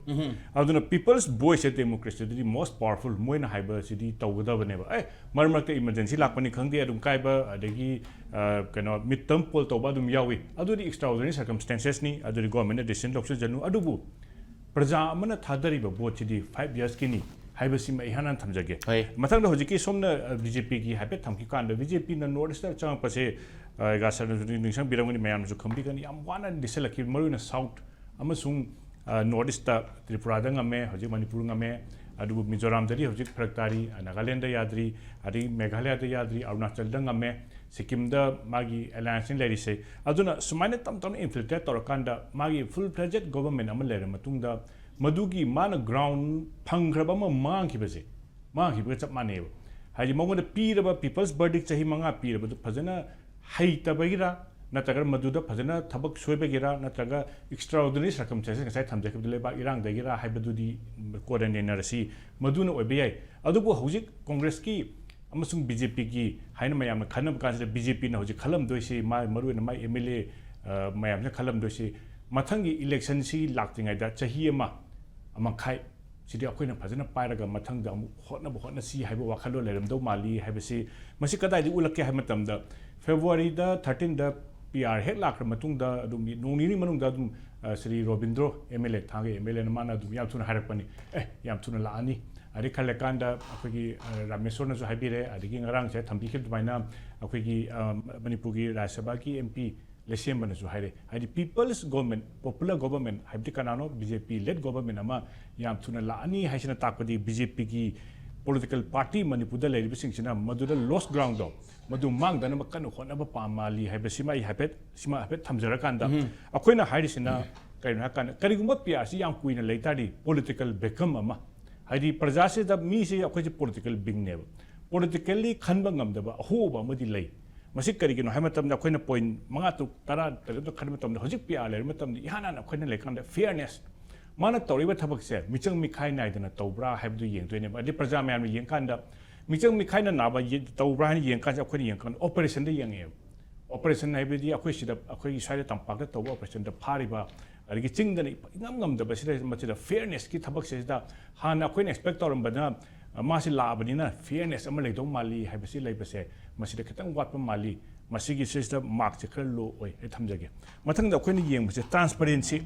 ꯑꯗꯨꯅ people's voice ꯁꯦ democracy ꯗꯗꯤ most powerful, ꯃꯣꯏꯅ ꯍꯥꯏꯕꯁꯤꯗꯤ ꯇꯧꯒꯗꯕꯅꯦꯕ꯫ ꯑꯦ, ꯃꯔꯛ ꯃꯔꯛꯇ emergency ꯂꯥꯛꯄꯅꯤ ꯈꯪꯗꯦ, ꯑꯗꯨꯝ ꯀꯥꯏꯕ, ꯑꯗꯒꯤ ꯑ, ꯀꯩꯅꯣ, mid term poll ꯇꯧꯕ ꯑꯗꯨꯝ ꯌꯥꯎꯏ꯫ ꯑꯗꯨꯗꯤ extraordinary circumstances ꯅꯤ, ꯑꯗꯨꯗꯤ government ꯅ decision ꯂꯧꯁꯤꯟꯖꯅꯨ꯫ ꯑꯗꯨꯕꯨ ꯄ꯭ꯔꯖꯥ ꯑꯃꯅ ꯊꯥꯗꯔꯤꯕ ꯚꯣꯠꯁꯤꯗꯤ five years ꯀꯤꯅꯤ ꯍꯥꯏꯕꯁꯤꯃ ꯑꯩ ꯍꯥꯟꯅ ꯊꯝꯖꯒꯦ꯫ ꯍꯣꯏ꯫ ꯃꯊꯪꯗ ꯍꯧꯖꯤꯛꯀꯤ ꯁꯣꯝꯅ ꯕꯤ ꯖꯦ ꯄꯤꯒꯤ ꯍꯥꯏꯐꯦꯠ ꯊꯝꯈꯤ ꯀꯥꯟꯗ, ꯕꯤ ꯖꯦ ꯄꯤꯅ North East ꯇ ꯆꯪꯉꯛꯄꯁꯦ, ꯑ, ꯒꯥꯁꯔꯅꯁꯨ ꯅꯤꯡꯁꯤꯡꯕꯤꯔꯝꯒꯅꯤ, ꯃꯌꯥꯝꯅꯁꯨ ꯈꯪꯕꯤꯒꯅꯤ, ꯌꯥꯝ ꯋꯥꯅ ꯂꯤꯁꯤꯜꯂꯛꯈꯤ, ꯃꯔꯨꯑꯣꯏꯅ South ꯑꯃꯁꯨꯡ, ꯑ, North East ꯇ ꯇ꯭ꯔꯤꯄꯨꯔꯥꯗ ꯉꯝꯃꯦ, ꯍꯧꯖꯤꯛ ꯃꯅꯤꯄꯨꯔ ꯉꯝꯃꯦ, ꯑꯗꯨꯕꯨ ꯃꯤꯖꯣꯔꯥꯝꯗꯗꯤ ꯍꯧꯖꯤꯛ ꯐꯔꯛ ꯇꯥꯔꯤ, ꯑ, ꯅꯥꯒꯥꯂꯦꯟꯗ ꯌꯥꯗ꯭ꯔꯤ, ꯑꯗꯒꯤ ꯃꯦꯘꯥꯂꯌꯥꯗ ꯌꯥꯗ꯭ꯔꯤ, ꯑꯔꯨꯅꯥꯆꯜꯗ ꯉꯝꯃꯦ, ꯁꯤꯛꯀꯤꯝꯗ ꯃꯥꯒꯤ alliance ꯅꯤ ꯂꯩꯔꯤꯁꯦ꯫ ꯑꯗꯨꯅ ꯁꯨꯃꯥꯏꯅ ꯇꯞ ꯇꯞꯅ infiltrate ꯇꯧꯔꯀꯥꯟꯗ ꯃꯥꯒꯤ full fledged government ꯑꯃ ꯂꯩꯔ ꯃꯇꯨꯡꯗ ꯃꯗꯨꯒꯤ ꯃꯥꯅ ground ꯐꯪꯈ꯭ꯔꯕ ꯑꯃ ꯃꯥꯡꯈꯤꯕꯁꯦ, ꯃꯥꯡꯈꯤꯕꯒ ꯆꯞ ꯃꯥꯟꯅꯩꯕ꯫ ꯍꯥꯏꯗꯤ ꯃꯉꯣꯟꯗ ꯄꯤꯔꯕ people's verdict ꯆꯍꯤ ꯃꯉꯥ ꯄꯤꯔꯕꯗꯨ ꯐꯖꯅ ꯍꯩꯇꯕꯒꯤꯔ, ꯅꯠꯇ꯭ꯔꯒ ꯃꯗꯨꯗ ꯐꯖꯅ ꯊꯕꯛ ꯁꯣꯏꯕꯒꯤꯔ, ꯅꯠꯇ꯭ꯔꯒ extraordinary circumstances ꯉꯁꯥꯏ ꯊꯝꯖꯈꯤꯕꯗ ꯂꯩꯕꯥꯛ ꯏꯔꯥꯡꯗꯒꯤꯔ ꯍꯥꯏꯕꯗꯨꯗꯤ ꯀꯣꯟꯅ ꯅꯩꯅꯔꯁꯤ, ꯃꯗꯨꯅ ꯑꯣꯏꯕ ꯌꯥꯏ꯫ ꯑꯗꯨꯕꯨ ꯍꯧꯖꯤꯛ ꯀꯣꯡꯒ꯭ꯔꯦꯁꯀꯤ ꯑꯃꯁꯨꯡ ꯕꯤ ꯖꯦ ꯄꯤꯒꯤ ꯍꯥꯏꯅ ꯃꯌꯥꯝꯅ ꯈꯟꯅꯕ ꯀꯥꯟꯁꯤꯗ, ꯕꯤ ꯖꯦ ꯄꯤꯅ ꯍꯧꯖꯤꯛ ꯈꯜꯂꯝꯗꯣꯏꯁꯤ, ꯃꯥ, ꯃꯔꯨꯑꯣꯏꯅ ꯃꯥꯏ ꯑꯦꯝ ꯑꯦꯜ ꯑꯦ, ꯑ, ꯃꯌꯥꯝꯁꯤꯅ ꯈꯜꯂꯝꯗꯣꯏꯁꯤ, ꯃꯊꯪꯒꯤ election ꯁꯤ ꯂꯥꯛꯇ꯭ꯔꯤꯉꯩꯗ ꯆꯍꯤ ꯑꯃ, ꯑꯃ ꯃꯈꯥꯏ ꯁꯤꯗꯤ ꯑꯩꯈꯣꯏꯅ ꯐꯖꯅ ꯄꯥꯏꯔꯒ ꯃꯊꯪꯗ ꯑꯃꯨꯛ ꯍꯣꯠꯅꯕ ꯍꯣꯠꯅꯁꯤ ꯍꯥꯏꯕ ꯋꯥꯈꯜꯂꯣꯟ ꯂꯩꯔꯝꯗꯧ ꯃꯥꯜꯂꯤ ꯍꯥꯏꯕꯁꯤ, ꯃꯁꯤ ꯀꯗꯥꯏꯗ ꯎꯠꯂꯛꯀꯦ ꯍꯥꯏꯕ ꯃꯇꯝꯗ, February ꯗ thirteen ꯗ ꯄꯤ ꯑꯥꯔ ꯍꯦꯛ ꯂꯥꯛꯈ꯭ꯔ ꯃꯇꯨꯡꯗ ꯑꯗꯨꯝ ꯅꯣꯡ ꯅꯤꯅꯤ ꯃꯅꯨꯡꯗ ꯑꯗꯨꯝ, ꯑ, ꯁ꯭ꯔꯤ ꯔꯣꯕꯤꯟꯗ꯭ꯔꯣ ꯑꯦꯝ ꯑꯦꯜ ꯑꯦ, ꯊꯥꯡꯒ ꯑꯦꯝ ꯑꯦꯜ ꯑꯦꯅ ꯃꯥꯅ ꯑꯗꯨꯝ ꯌꯥꯝ ꯊꯨꯅ ꯍꯥꯏꯔꯛꯄꯅꯤ, "ꯑꯦ, ꯌꯥꯝ ꯊꯨꯅ ꯂꯥꯛꯑꯅꯤ"꯫ ꯑꯗꯩ ꯈꯔ ꯂꯩꯀꯥꯟꯗ ꯑꯩꯈꯣꯏꯒꯤ, ꯑ, ꯔꯥꯃꯦꯁꯣꯔꯅꯁꯨ ꯍꯥꯏꯕꯤꯔꯦ, ꯑꯗꯒꯤ ꯉꯔꯥꯡꯁꯦ ꯊꯝꯕꯤꯈꯤꯕ ꯑꯗꯨꯃꯥꯏꯅ ꯑꯩꯈꯣꯏꯒꯤ, ꯑ, ꯃꯅꯤꯄꯨꯔꯒꯤ ꯔꯥꯖ꯭ꯌ ꯁꯚꯥꯒꯤ ꯑꯦꯝ ꯄꯤ ꯂꯩꯁꯦꯝꯕꯅꯁꯨ ꯍꯥꯏꯔꯦ꯫ ꯍꯥꯏꯗꯤ people's government, popular government ꯍꯥꯏꯕꯗꯤ ꯀꯅꯥꯅꯣ? ꯕꯤ ꯖꯦ ꯄꯤ led government ꯑꯃ ꯌꯥꯝ ꯊꯨꯅ ꯂꯥꯛꯑꯅꯤ ꯍꯥꯏꯁꯤꯅ ꯇꯥꯛꯄꯗꯤ ꯕꯤ ꯖꯦ ꯄꯤꯒꯤ political party ꯃꯅꯤꯄꯨꯔꯗ ꯂꯩꯔꯤꯕꯁꯤꯡꯁꯤꯅ ꯃꯗꯨꯗ lost ground ꯗꯣ, ꯃꯗꯨ ꯃꯥꯡꯗꯅꯕ ꯀꯟꯅ ꯍꯣꯠꯅꯕ ꯄꯥꯝ ꯃꯥꯜꯂꯤ ꯍꯥꯏꯕꯁꯤꯃ ꯑꯩ ꯍꯥꯏꯐꯦꯠ, ꯁꯤꯃ ꯍꯥꯏꯐꯦꯠ ꯊꯝꯖꯔꯀꯥꯟꯗ, ꯑꯩꯈꯣꯏꯅ ꯍꯥꯏꯔꯤꯁꯤꯅ ꯀꯔꯤꯅꯣ ꯍꯥꯏꯀꯥꯟꯗ, ꯀꯔꯤꯒꯨꯝꯕ ꯄꯤ ꯑꯥꯔ ꯁꯤ ꯌꯥꯝ ꯀꯨꯏꯅ ꯂꯩ ꯇꯥꯔꯗꯤ political vacuum ꯑꯃ, ꯍꯥꯏꯗꯤ ꯄ꯭ꯔꯖꯥꯁꯤꯗ, ꯃꯤꯁꯦ ꯑꯩꯈꯣꯏꯁꯦ political being ꯅꯦꯕ, politically ꯈꯟꯕ ꯉꯝꯗꯕ ꯑꯍꯣꯕ ꯑꯃꯗꯤ ꯂꯩ꯫ ꯃꯁꯤ ꯀꯔꯤꯒꯤꯅꯣ ꯍꯥꯏꯕ ꯃꯇꯝꯗ, ꯑꯩꯈꯣꯏꯅ point ꯃꯉꯥ, ꯇꯔꯨꯛ, ꯇꯔꯥ, ꯇꯔꯦꯠꯇ ꯈꯟꯕ ꯃꯇꯝꯗ, ꯍꯧꯖꯤꯛ ꯄꯤ ꯑꯥꯔ ꯂꯩꯔꯕ ꯃꯇꯝꯗ ꯏꯍꯥꯟ ꯍꯥꯟꯅ ꯑꯩꯈꯣꯏꯅ ꯂꯩꯀꯥꯟꯗ fairness, ꯃꯥꯅ ꯇꯧꯔꯤꯕ ꯊꯕꯛꯁꯦ ꯃꯤꯆꯪ ꯃꯤꯈꯥꯏ ꯅꯥꯏꯗꯅ ꯇꯧꯕ꯭ꯔꯥ ꯍꯥꯏꯕꯗꯨ ꯌꯦꯡꯗꯣꯏꯅꯦꯕ꯫ ꯑꯗꯩ ꯄ꯭ꯔꯖꯥ ꯃꯌꯥꯝꯅ ꯌꯦꯡꯀꯥꯟꯗ ꯃꯤꯆꯪ ꯃꯤꯈꯥꯏꯅ ꯅꯥꯕ ꯌꯦ-, ꯇꯧꯕ꯭ꯔꯥ ꯍꯥꯏꯅ ꯌꯦꯡꯀꯥꯟꯁꯤꯗ, ꯑꯩꯈꯣꯏꯅ ꯌꯦꯡꯀꯥꯟꯗ operation ꯗ ꯌꯦꯡꯉꯦꯕ꯫ Operation ꯍꯥꯏꯕꯗꯤ ꯑꯩꯈꯣꯏ ꯁꯤꯗ, ꯑꯩꯈꯣꯏꯒꯤ ꯁ꯭ꯋꯥꯏꯗ ꯇꯝꯄꯥꯛꯇ ꯇꯧꯕ operation ꯗ ꯐꯥꯔꯤꯕ, ꯑꯗꯒꯤ ꯆꯤꯡꯗꯅ ꯏꯉꯝ ꯉꯝꯗꯕꯁꯤꯗ, ꯃꯁꯤꯗ ꯐꯤꯌꯔꯅꯦꯁꯀꯤ ꯊꯕꯛꯁꯤꯗ ꯍꯥꯟꯅ ꯑꯩꯈꯣꯏꯅ ꯑꯦꯛꯁꯄꯦꯛ ꯇꯧꯔꯝꯕꯅ, ꯑ, ꯃꯥꯁꯤ ꯂꯥꯛꯑꯕꯅꯤꯅ ꯐꯤꯌꯔꯅꯦꯁ ꯑꯃ ꯂꯩꯗꯧ ꯃꯥꯜꯂꯤ ꯍꯥꯏꯕꯁꯤ ꯂꯩꯕꯁꯦ, ꯃꯁꯤꯗ ꯈꯤꯇꯪ ꯋꯥꯠꯄ ꯃꯥꯜꯂꯤ꯫ ꯃꯁꯤꯒꯤ ꯁꯤꯁꯤꯗ ꯃꯥꯔꯛꯁꯦ ꯈꯔ ꯂꯣ ꯑꯣꯏ, ꯑꯩ ꯊꯝꯖꯒꯦ꯫ ꯃꯊꯪꯗ ꯑꯩꯈꯣꯏꯅ ꯌꯦꯡꯕꯁꯦ ꯇ꯭ꯔꯥꯟꯁꯄꯔꯦꯟꯁꯤ꯫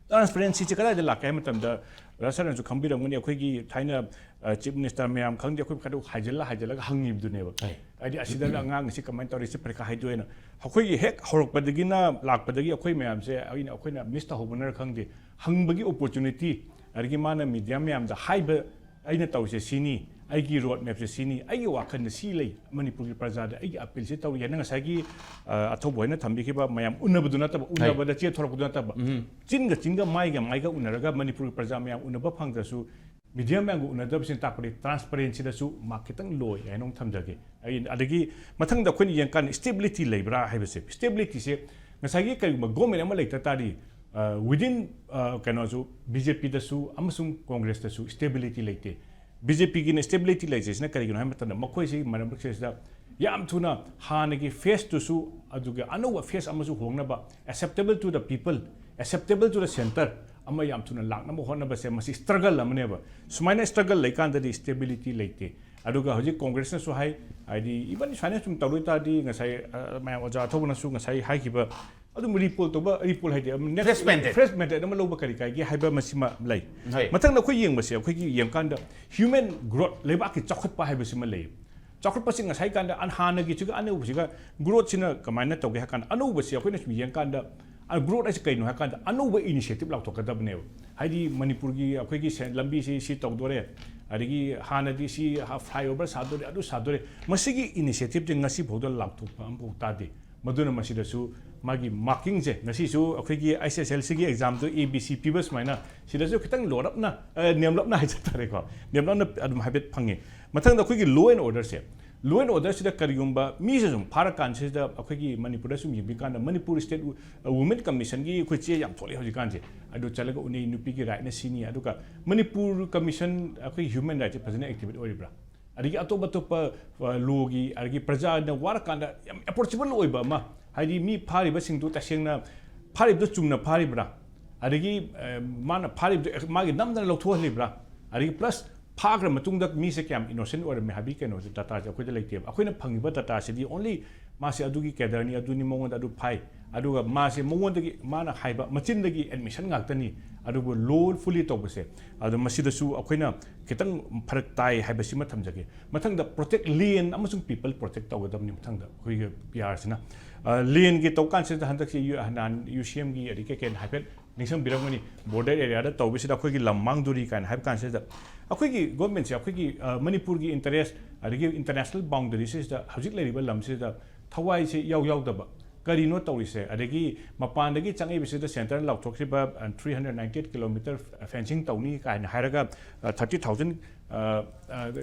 ꯇ꯭ꯔꯥꯟꯁꯄꯔꯦꯟꯁꯤꯁꯦ ꯀꯗꯥꯏꯗ ꯂꯥꯛꯀꯦ ꯍꯥꯏꯕ ꯃꯇꯝꯗ, ꯔꯥꯁꯔꯅꯁꯨ ꯈꯪꯕꯤꯔꯝꯒꯅꯤ, ꯑꯩꯈꯣꯏꯒꯤ ꯊꯥꯏꯅ, ꯑ, ꯆꯤꯐ ꯃꯤꯅꯤꯁꯇꯔ ꯃꯌꯥꯝ ꯈꯪꯗꯦ, ꯑꯩꯈꯣꯏ ꯈꯔ ꯍꯥꯏꯖꯤꯜꯂ ꯍꯥꯏꯖꯤꯜꯂꯒ ꯍꯪꯉꯤꯕꯗꯨꯅꯦꯕ꯫ ꯍꯣꯏ꯫ ꯍꯥꯏꯗꯤ ꯑꯁꯤꯗ ꯑꯉꯥꯡ ꯑꯁꯤ ꯀꯃꯥꯏꯅ ꯇꯧꯔꯤ, ꯁꯤ ꯄꯔꯤꯈꯥ ꯍꯥꯏꯗꯣꯛꯑꯦꯅ꯫ ꯑꯩꯈꯣꯏꯒꯤ ꯍꯦꯛ ꯍꯧꯔꯛꯄꯗꯒꯤꯅ ꯂꯥꯛꯄꯗꯒꯤ ꯑꯩꯈꯣꯏ ꯃꯌꯥꯝꯁꯦ, ꯑꯩꯅ, ꯑꯩꯈꯣꯏꯅ ꯃꯤꯁ ꯇꯧꯍꯧꯕꯅꯔ ꯈꯪꯗꯦ, ꯍꯪꯕꯒꯤ ꯑꯣꯄꯣꯔꯆꯨꯅꯤꯇꯤ, ꯑꯗꯒꯤ ꯃꯥꯅ ꯃꯤꯗꯤꯌꯥ ꯃꯌꯥꯝꯗ ꯍꯥꯏꯕ, "ꯑꯩꯅ ꯇꯧꯔꯤꯁꯦ ꯁꯤꯅꯤ, ꯑꯩꯒꯤ ꯔꯣꯗ ꯃꯦꯞꯁꯦ ꯁꯤꯅꯤ, ꯑꯩꯒꯤ ꯋꯥꯈꯜꯗ ꯁꯤ ꯂꯩ, ꯃꯅꯤꯄꯨꯔꯒꯤ ꯄ꯭ꯔꯖꯥꯗ ꯑꯩꯒꯤ ꯑꯄꯤꯜꯁꯦ ꯇꯧꯔꯤ" ꯍꯥꯏꯅ ꯉꯁꯥꯏꯒꯤ, ꯑ, ꯑꯊꯧꯕ ꯍꯣꯏꯅ ꯊꯝꯕꯤꯈꯤꯕ ꯃꯌꯥꯝ ꯎꯅꯕꯗꯨ ꯅꯠꯇꯕ, ꯎꯅꯕꯗ ꯆꯦ ꯊꯣꯔꯛꯄꯗꯨ ꯅꯠꯇꯕ, ꯎꯝ꯫ ꯆꯤꯟꯒ ꯆꯤꯟꯒ, ꯃꯥꯏꯒ ꯃꯥꯏꯒ ꯎꯅꯔꯒ ꯃꯅꯤꯄꯨꯔꯒꯤ ꯄ꯭ꯔꯖꯥ ꯃꯌꯥꯝ ꯎꯅꯕ ꯐꯪꯗ꯭ꯔꯁꯨ, ꯃꯤꯗꯤꯌꯥ ꯃꯌꯥꯝꯒ ꯎꯅꯗꯕꯁꯤꯅ ꯇꯥꯛꯄꯗꯤ ꯇ꯭ꯔꯥꯟꯁꯄꯔꯦꯟꯁꯤꯗꯁꯨ ꯃꯥꯔꯛ ꯈꯤꯇꯪ ꯂꯣ ꯑꯣꯏ ꯍꯥꯏꯅ ꯑꯃꯨꯛ ꯊꯝꯖꯒꯦ꯫ ꯑꯩ, ꯑꯗꯒꯤ ꯃꯊꯪꯗ ꯑꯩꯈꯣꯏꯅ ꯌꯦꯡꯀꯥꯟꯗ ꯁ꯭ꯇꯦꯕꯤꯂꯤꯇꯤ ꯂꯩꯕ꯭ꯔꯥ ꯍꯥꯏꯕꯁꯦ, ꯁ꯭ꯇꯦꯕꯤꯂꯤꯇꯤꯁꯦ ꯉꯁꯥꯏꯒꯤ ꯀꯔꯤꯒꯨꯝꯕ ꯒꯣꯔꯃꯦꯟ ꯑꯃ ꯂꯩꯇ ꯇꯥꯔꯗꯤ, ꯑ, within, ꯑ, ꯀꯩꯅꯣꯁꯨ, ꯕꯤ ꯖꯦ ꯄꯤꯗꯁꯨ ꯑꯃꯁꯨꯡ ꯀꯣꯡꯒ꯭ꯔꯦꯁꯇꯁꯨ ꯁ꯭ꯇꯦꯕꯤꯂꯤꯇꯤ ꯂꯩꯇꯦ꯫ ꯕꯤ ꯖꯦ ꯄꯤꯒꯤꯅ ꯁ꯭ꯇꯦꯕꯤꯂꯤꯇꯤ ꯂꯩꯇ꯭ꯔꯤꯁꯤꯅ ꯀꯔꯤꯒꯤꯅꯣ ꯍꯥꯏꯕ ꯃꯇꯝꯗ, ꯃꯈꯣꯏꯁꯤ ꯃꯔꯛꯁꯤꯗ ꯌꯥꯝ ꯊꯨꯅ ꯍꯥꯟꯅꯒꯤ ꯐꯦꯁꯇꯨꯁꯨ, ꯑꯗꯨꯒ ꯑꯅꯧꯕ ꯐꯦꯁ ꯑꯃꯁꯨ ꯍꯣꯡꯅꯕ, acceptable to the people, acceptable to the center ꯑꯃ ꯌꯥꯝ ꯊꯨꯅ ꯂꯥꯛꯅꯕ ꯍꯣꯠꯅꯕꯁꯦ, ꯃꯁꯤ ꯁ꯭ꯇ꯭ꯔꯒꯜ ꯑꯃꯅꯦꯕ꯫ ꯁꯨꯃꯥꯏꯅ ꯁ꯭ꯇ꯭ꯔꯒꯜ ꯂꯩꯀꯥꯟꯗꯗꯤ ꯁ꯭ꯇꯦꯕꯤꯂꯤꯇꯤ ꯂꯩꯇꯦ꯫ ꯑꯗꯨꯒ ꯍꯧꯖꯤꯛ ꯀꯣꯡꯒ꯭ꯔꯦꯁꯅꯁꯨ ꯍꯥꯏ, ꯍꯥꯏꯗꯤ, even ꯁꯨꯃꯥꯏꯅ ꯁꯨꯝ ꯇꯧꯔꯣꯏ ꯇꯥꯔꯗꯤ, ꯉꯁꯥꯏ, ꯑ, ꯃꯌꯥꯝ ꯑꯣꯖꯥ ꯑꯊꯧꯕꯅꯁꯨ ꯉꯁꯥꯏ ꯍꯥꯏꯈꯤꯕ, ꯑꯗꯨꯝ ꯔꯤꯄꯣꯜ ꯇꯧꯕ, ꯔꯤꯄꯣꯜ ꯍꯥꯏꯗꯤ, ꯑꯗꯨꯝ next fresh mandate꯫ Fresh mandate ꯑꯃ ꯂꯧꯕ ꯀꯔꯤ ꯀꯥꯏꯒꯦ ꯍꯥꯏꯕ ꯃꯁꯤꯃ ꯂꯩ꯫ ꯍꯣꯏ꯫ ꯃꯊꯪꯗ ꯑꯩꯈꯣꯏ ꯌꯦꯡꯕꯁꯦ, ꯑꯩꯈꯣꯏꯒꯤ ꯌꯦꯡꯀꯥꯟꯗ human growth, ꯂꯩꯕꯥꯛꯀꯤ ꯆꯥꯎꯈꯠꯄ ꯍꯥꯏꯕꯁꯤꯃ ꯂꯩ꯫ ꯆꯥꯎꯈꯠꯄꯁꯤ ꯉꯁꯥꯏ ꯀꯥꯟꯗ ꯑꯟ-, ꯍꯥꯟꯅꯒꯤꯁꯤꯒ ꯑꯅꯧꯕꯁꯤꯒ ꯒ꯭ꯔꯣꯠꯁꯤꯅ ꯀꯃꯥꯏꯅ ꯇꯧꯒꯦ ꯍꯥꯏ ꯀꯥꯟꯗ, ꯑꯅꯧꯕꯁꯤ ꯑꯩꯈꯣꯏꯅ ꯁꯨꯝ ꯌꯦꯡꯀꯥꯟꯗ, ꯑ, ꯒ꯭ꯔꯣꯠ ꯍꯥꯏꯁꯦ ꯀꯩꯅꯣ ꯍꯥꯏ ꯀꯥꯟꯗ, ꯑꯅꯧꯕ ꯏꯅꯤꯁꯤꯌꯦꯇꯤꯞ ꯂꯥꯎꯊꯣꯛꯀꯗꯕꯅꯦꯕ꯫ ꯍꯥꯏꯗꯤ ꯃꯅꯤꯄꯨꯔꯒꯤ ꯑꯩꯈꯣꯏꯒꯤ ꯁꯦ-, ꯂꯝꯕꯤꯁꯤ ꯁꯤ ꯇꯧꯗꯣꯔꯦ, ꯑꯗꯒꯤ ꯍꯥꯟꯅꯗꯤ ꯁꯤ ꯍ-, flyover ꯁꯥꯗꯣꯔꯦ, ꯑꯗꯨ ꯁꯥꯗꯣꯔꯦ, ꯃꯁꯤꯒꯤ ꯏꯅꯤꯁꯤꯌꯦꯇꯤꯞꯁꯦ ꯉꯁꯤ ꯐꯥꯎꯗ ꯂꯥꯎꯊꯣꯛꯄ ꯑꯃꯐꯥꯎ ꯇꯥꯗꯦ꯫ ꯃꯗꯨꯅ ꯃꯁꯤꯗꯁꯨ ꯃꯥꯒꯤ ꯃꯥꯔꯀꯤꯡꯁꯦ, ꯉꯁꯤꯁꯨ ꯑꯩꯈꯣꯏꯒꯤ ꯑꯩꯁ ꯑꯦꯁ ꯑꯦꯜ ꯁꯤꯒꯤ ꯑꯦꯛꯖꯥꯝꯗꯣ ꯑꯦ ꯕꯤ ꯁꯤ ꯄꯤꯕ ꯁꯨꯃꯥꯏꯅ, ꯁꯤꯗꯁꯨ ꯈꯤꯇꯪ ꯂꯣꯔꯞꯅ, ꯑ, ꯅꯦꯝꯂꯞꯅ ꯍꯥꯏꯖ ꯇꯥꯔꯦꯀꯣ, ꯅꯦꯝꯂꯞꯅ ꯑꯗꯨꯝ ꯍꯥꯏꯐꯦꯠ ꯐꯪꯉꯤ꯫ ꯃꯊꯪꯗ ꯑꯩꯈꯣꯏꯒꯤ law and orderꯁꯦ, law and orderꯁꯤꯗ ꯀꯔꯤꯒꯨꯝꯕ ꯃꯤꯁꯦ ꯁꯨꯝ ꯐꯥꯔꯀꯥꯟꯁꯤꯗ, ꯑꯩꯈꯣꯏꯒꯤ ꯃꯅꯤꯄꯨꯔꯗ ꯁꯨꯝ ꯌꯦꯡꯕꯤꯀꯥꯟꯗ, ꯃꯅꯤꯄꯨꯔ ꯁ꯭ꯇꯦꯠ ꯋꯨ-, ꯋꯨꯃꯦꯟ ꯀꯃꯤꯁꯟꯒꯤ ꯑꯩꯈꯣꯏ ꯆꯦ ꯌꯥꯝ ꯊꯣꯛꯂꯛꯑꯦ ꯍꯧꯖꯤꯛꯀꯥꯟꯁꯦ, ꯑꯗꯨ ꯆꯠꯂꯒ ꯎꯅꯩ, ꯅꯨꯄꯤꯒꯤ ꯔꯥꯏꯠꯅ ꯁꯤꯅꯤ꯫ ꯑꯗꯨꯒ ꯃꯅꯤꯄꯨꯔ ꯀꯃꯤꯁꯟ, ꯑꯩꯈꯣꯏ ꯍ꯭ꯌꯨꯃꯦꯟ ꯔꯥꯏꯠꯁꯦ ꯐꯖꯅ ꯑꯦꯛꯇꯤꯚꯦꯠ ꯑꯣꯏꯔꯤꯕ꯭ꯔꯥ? ꯑꯗꯒꯤ ꯑꯇꯣꯞ ꯑꯇꯣꯞꯄ, ꯑ, ꯂꯣꯒꯤ, ꯑꯗꯒꯤ ꯄ꯭ꯔꯖꯥꯅ ꯋꯥꯔꯀꯥꯟꯗ ꯌꯥꯝ ꯑꯦꯄ꯭ꯔꯣꯆꯦꯕꯜ ꯑꯣꯏꯕ ꯑꯃ, ꯍꯥꯏꯗꯤ ꯃꯤ ꯐꯥꯔꯤꯕꯁꯤꯡꯗꯨ ꯇꯁꯦꯡꯅ ꯐꯥꯔꯤꯕꯗꯨ ꯆꯨꯝꯅ ꯐꯥꯔꯤꯕ꯭ꯔꯥ? ꯑꯗꯒꯤ ꯑ, ꯃꯥꯅ ꯐꯥꯔꯤꯕꯗꯨ ꯑꯦ, ꯃꯥꯒꯤ ꯅꯝꯗꯅ ꯂꯧꯊꯣꯛꯍꯜꯂꯤꯕ꯭ꯔꯥ? ꯑꯗꯒꯤ ꯄ꯭ꯂꯁ ꯐꯥꯈ꯭ꯔ ꯃꯇꯨꯡꯗ ꯃꯤꯁꯦ ꯀꯌꯥꯝ ꯏꯅꯣꯁꯦꯟ ꯑꯣꯏꯔꯝꯃꯦ ꯍꯥꯏꯕꯒꯤ ꯀꯩꯅꯣꯁꯦ, ꯗꯇꯥꯁꯦ ꯑꯩꯈꯣꯏꯗ ꯂꯩꯇꯦꯕ꯫ ꯑꯩꯈꯣꯏꯅ ꯐꯪꯉꯤꯕ ꯗꯇꯥꯁꯤꯗꯤ ꯑꯣꯟꯂꯤ ꯃꯥꯁꯦ ꯑꯗꯨꯒꯤ ꯀꯦꯗꯔꯅꯤ, ꯑꯗꯨꯅꯤ, ꯃꯉꯣꯟꯗ ꯑꯗꯨ ꯐꯥꯏ, ꯑꯗꯨꯒ ꯃꯥꯁꯦ ꯃꯉꯣꯟꯗꯒꯤ, ꯃꯥꯅ ꯍꯥꯏꯕ ꯃꯆꯤꯟꯗꯒꯤ ꯑꯦꯗꯃꯤꯁꯟ ꯉꯥꯛꯇꯅꯤ, ꯑꯗꯨꯕꯨ ꯂꯣꯐꯨꯜꯂꯤ ꯇꯧꯕꯁꯦ꯫ ꯑꯗꯣ ꯃꯁꯤꯗꯁꯨ ꯑꯩꯈꯣꯏꯅ ꯈꯤꯇꯪ ꯐꯔꯛ ꯇꯥꯏ ꯍꯥꯏꯕꯁꯤꯃ ꯊꯝꯖꯒꯦ꯫ ꯃꯊꯪꯗ ꯄ꯭ꯔꯣꯇꯦꯛ, ꯂꯦꯟ ꯑꯃꯁꯨꯡ ꯄꯤꯄꯜ ꯄ꯭ꯔꯣꯇꯦꯛ ꯇꯧꯒꯗꯕꯅꯤ ꯃꯊꯪꯗ ꯑꯩꯈꯣꯏꯒꯤ ꯄꯤ ꯑꯥꯔꯁꯤꯅ꯫ ꯂꯦꯟꯒꯤ ꯇꯧ ꯀꯥꯟꯁꯤꯗ ꯍꯟꯗꯛꯁꯤ ꯌꯨ-, ꯅꯍꯥꯟ ꯌꯨ ꯁꯤ ꯑꯦꯝꯒꯤ ꯑꯗꯒꯤ ꯀꯩ ꯀꯩꯅ ꯍꯥꯏꯐꯦꯠ ꯅꯤꯡꯁꯤꯡꯕꯤꯔꯝꯒꯅꯤ, ꯕꯣꯔꯗꯔ ꯑꯦꯔꯤꯌꯥꯗ ꯇꯧꯕꯁꯤꯗ ꯑꯩꯈꯣꯏꯒꯤ ꯂꯝ ꯃꯥꯡꯗꯣꯔꯤ ꯀꯥꯏꯅ ꯍꯥꯏꯕ ꯀꯥꯟꯁꯤꯗ ꯑꯩꯈꯣꯏꯒꯤ ꯒꯣꯔꯃꯦꯟꯁꯦ ꯑꯩꯈꯣꯏꯒꯤ ꯑ, ꯃꯅꯤꯄꯨꯔꯒꯤ ꯏꯟꯇꯔꯦꯁ ꯑꯗꯒꯤ ꯏꯟꯇꯔꯅꯦꯁꯅꯦꯜ ꯕꯥꯎꯟꯗꯔꯤꯁꯤꯗ ꯍꯧꯖꯤꯛ ꯂꯩꯔꯤꯕ ꯂꯝꯁꯤꯗ ꯊꯋꯥꯏꯁꯦ ꯏꯌꯥꯎ ꯌꯥꯎꯗꯕ, ꯀꯔꯤꯅꯣ ꯇꯧꯔꯤꯁꯦ? ꯑꯗꯒꯤ ꯃꯄꯥꯟꯗꯒꯤ ꯆꯪꯉꯛꯏꯕꯁꯤꯗ ꯁꯦꯟꯇꯔꯅ ꯂꯥꯎꯊꯣꯛꯈ꯭ꯔꯤꯕ three hundred ninety eight kilometre fencing ꯇꯧꯅꯤ ꯀꯥꯏꯅ ꯍꯥꯏꯔꯒ ꯊꯥꯔꯇꯤ ꯊꯥꯎꯖꯟ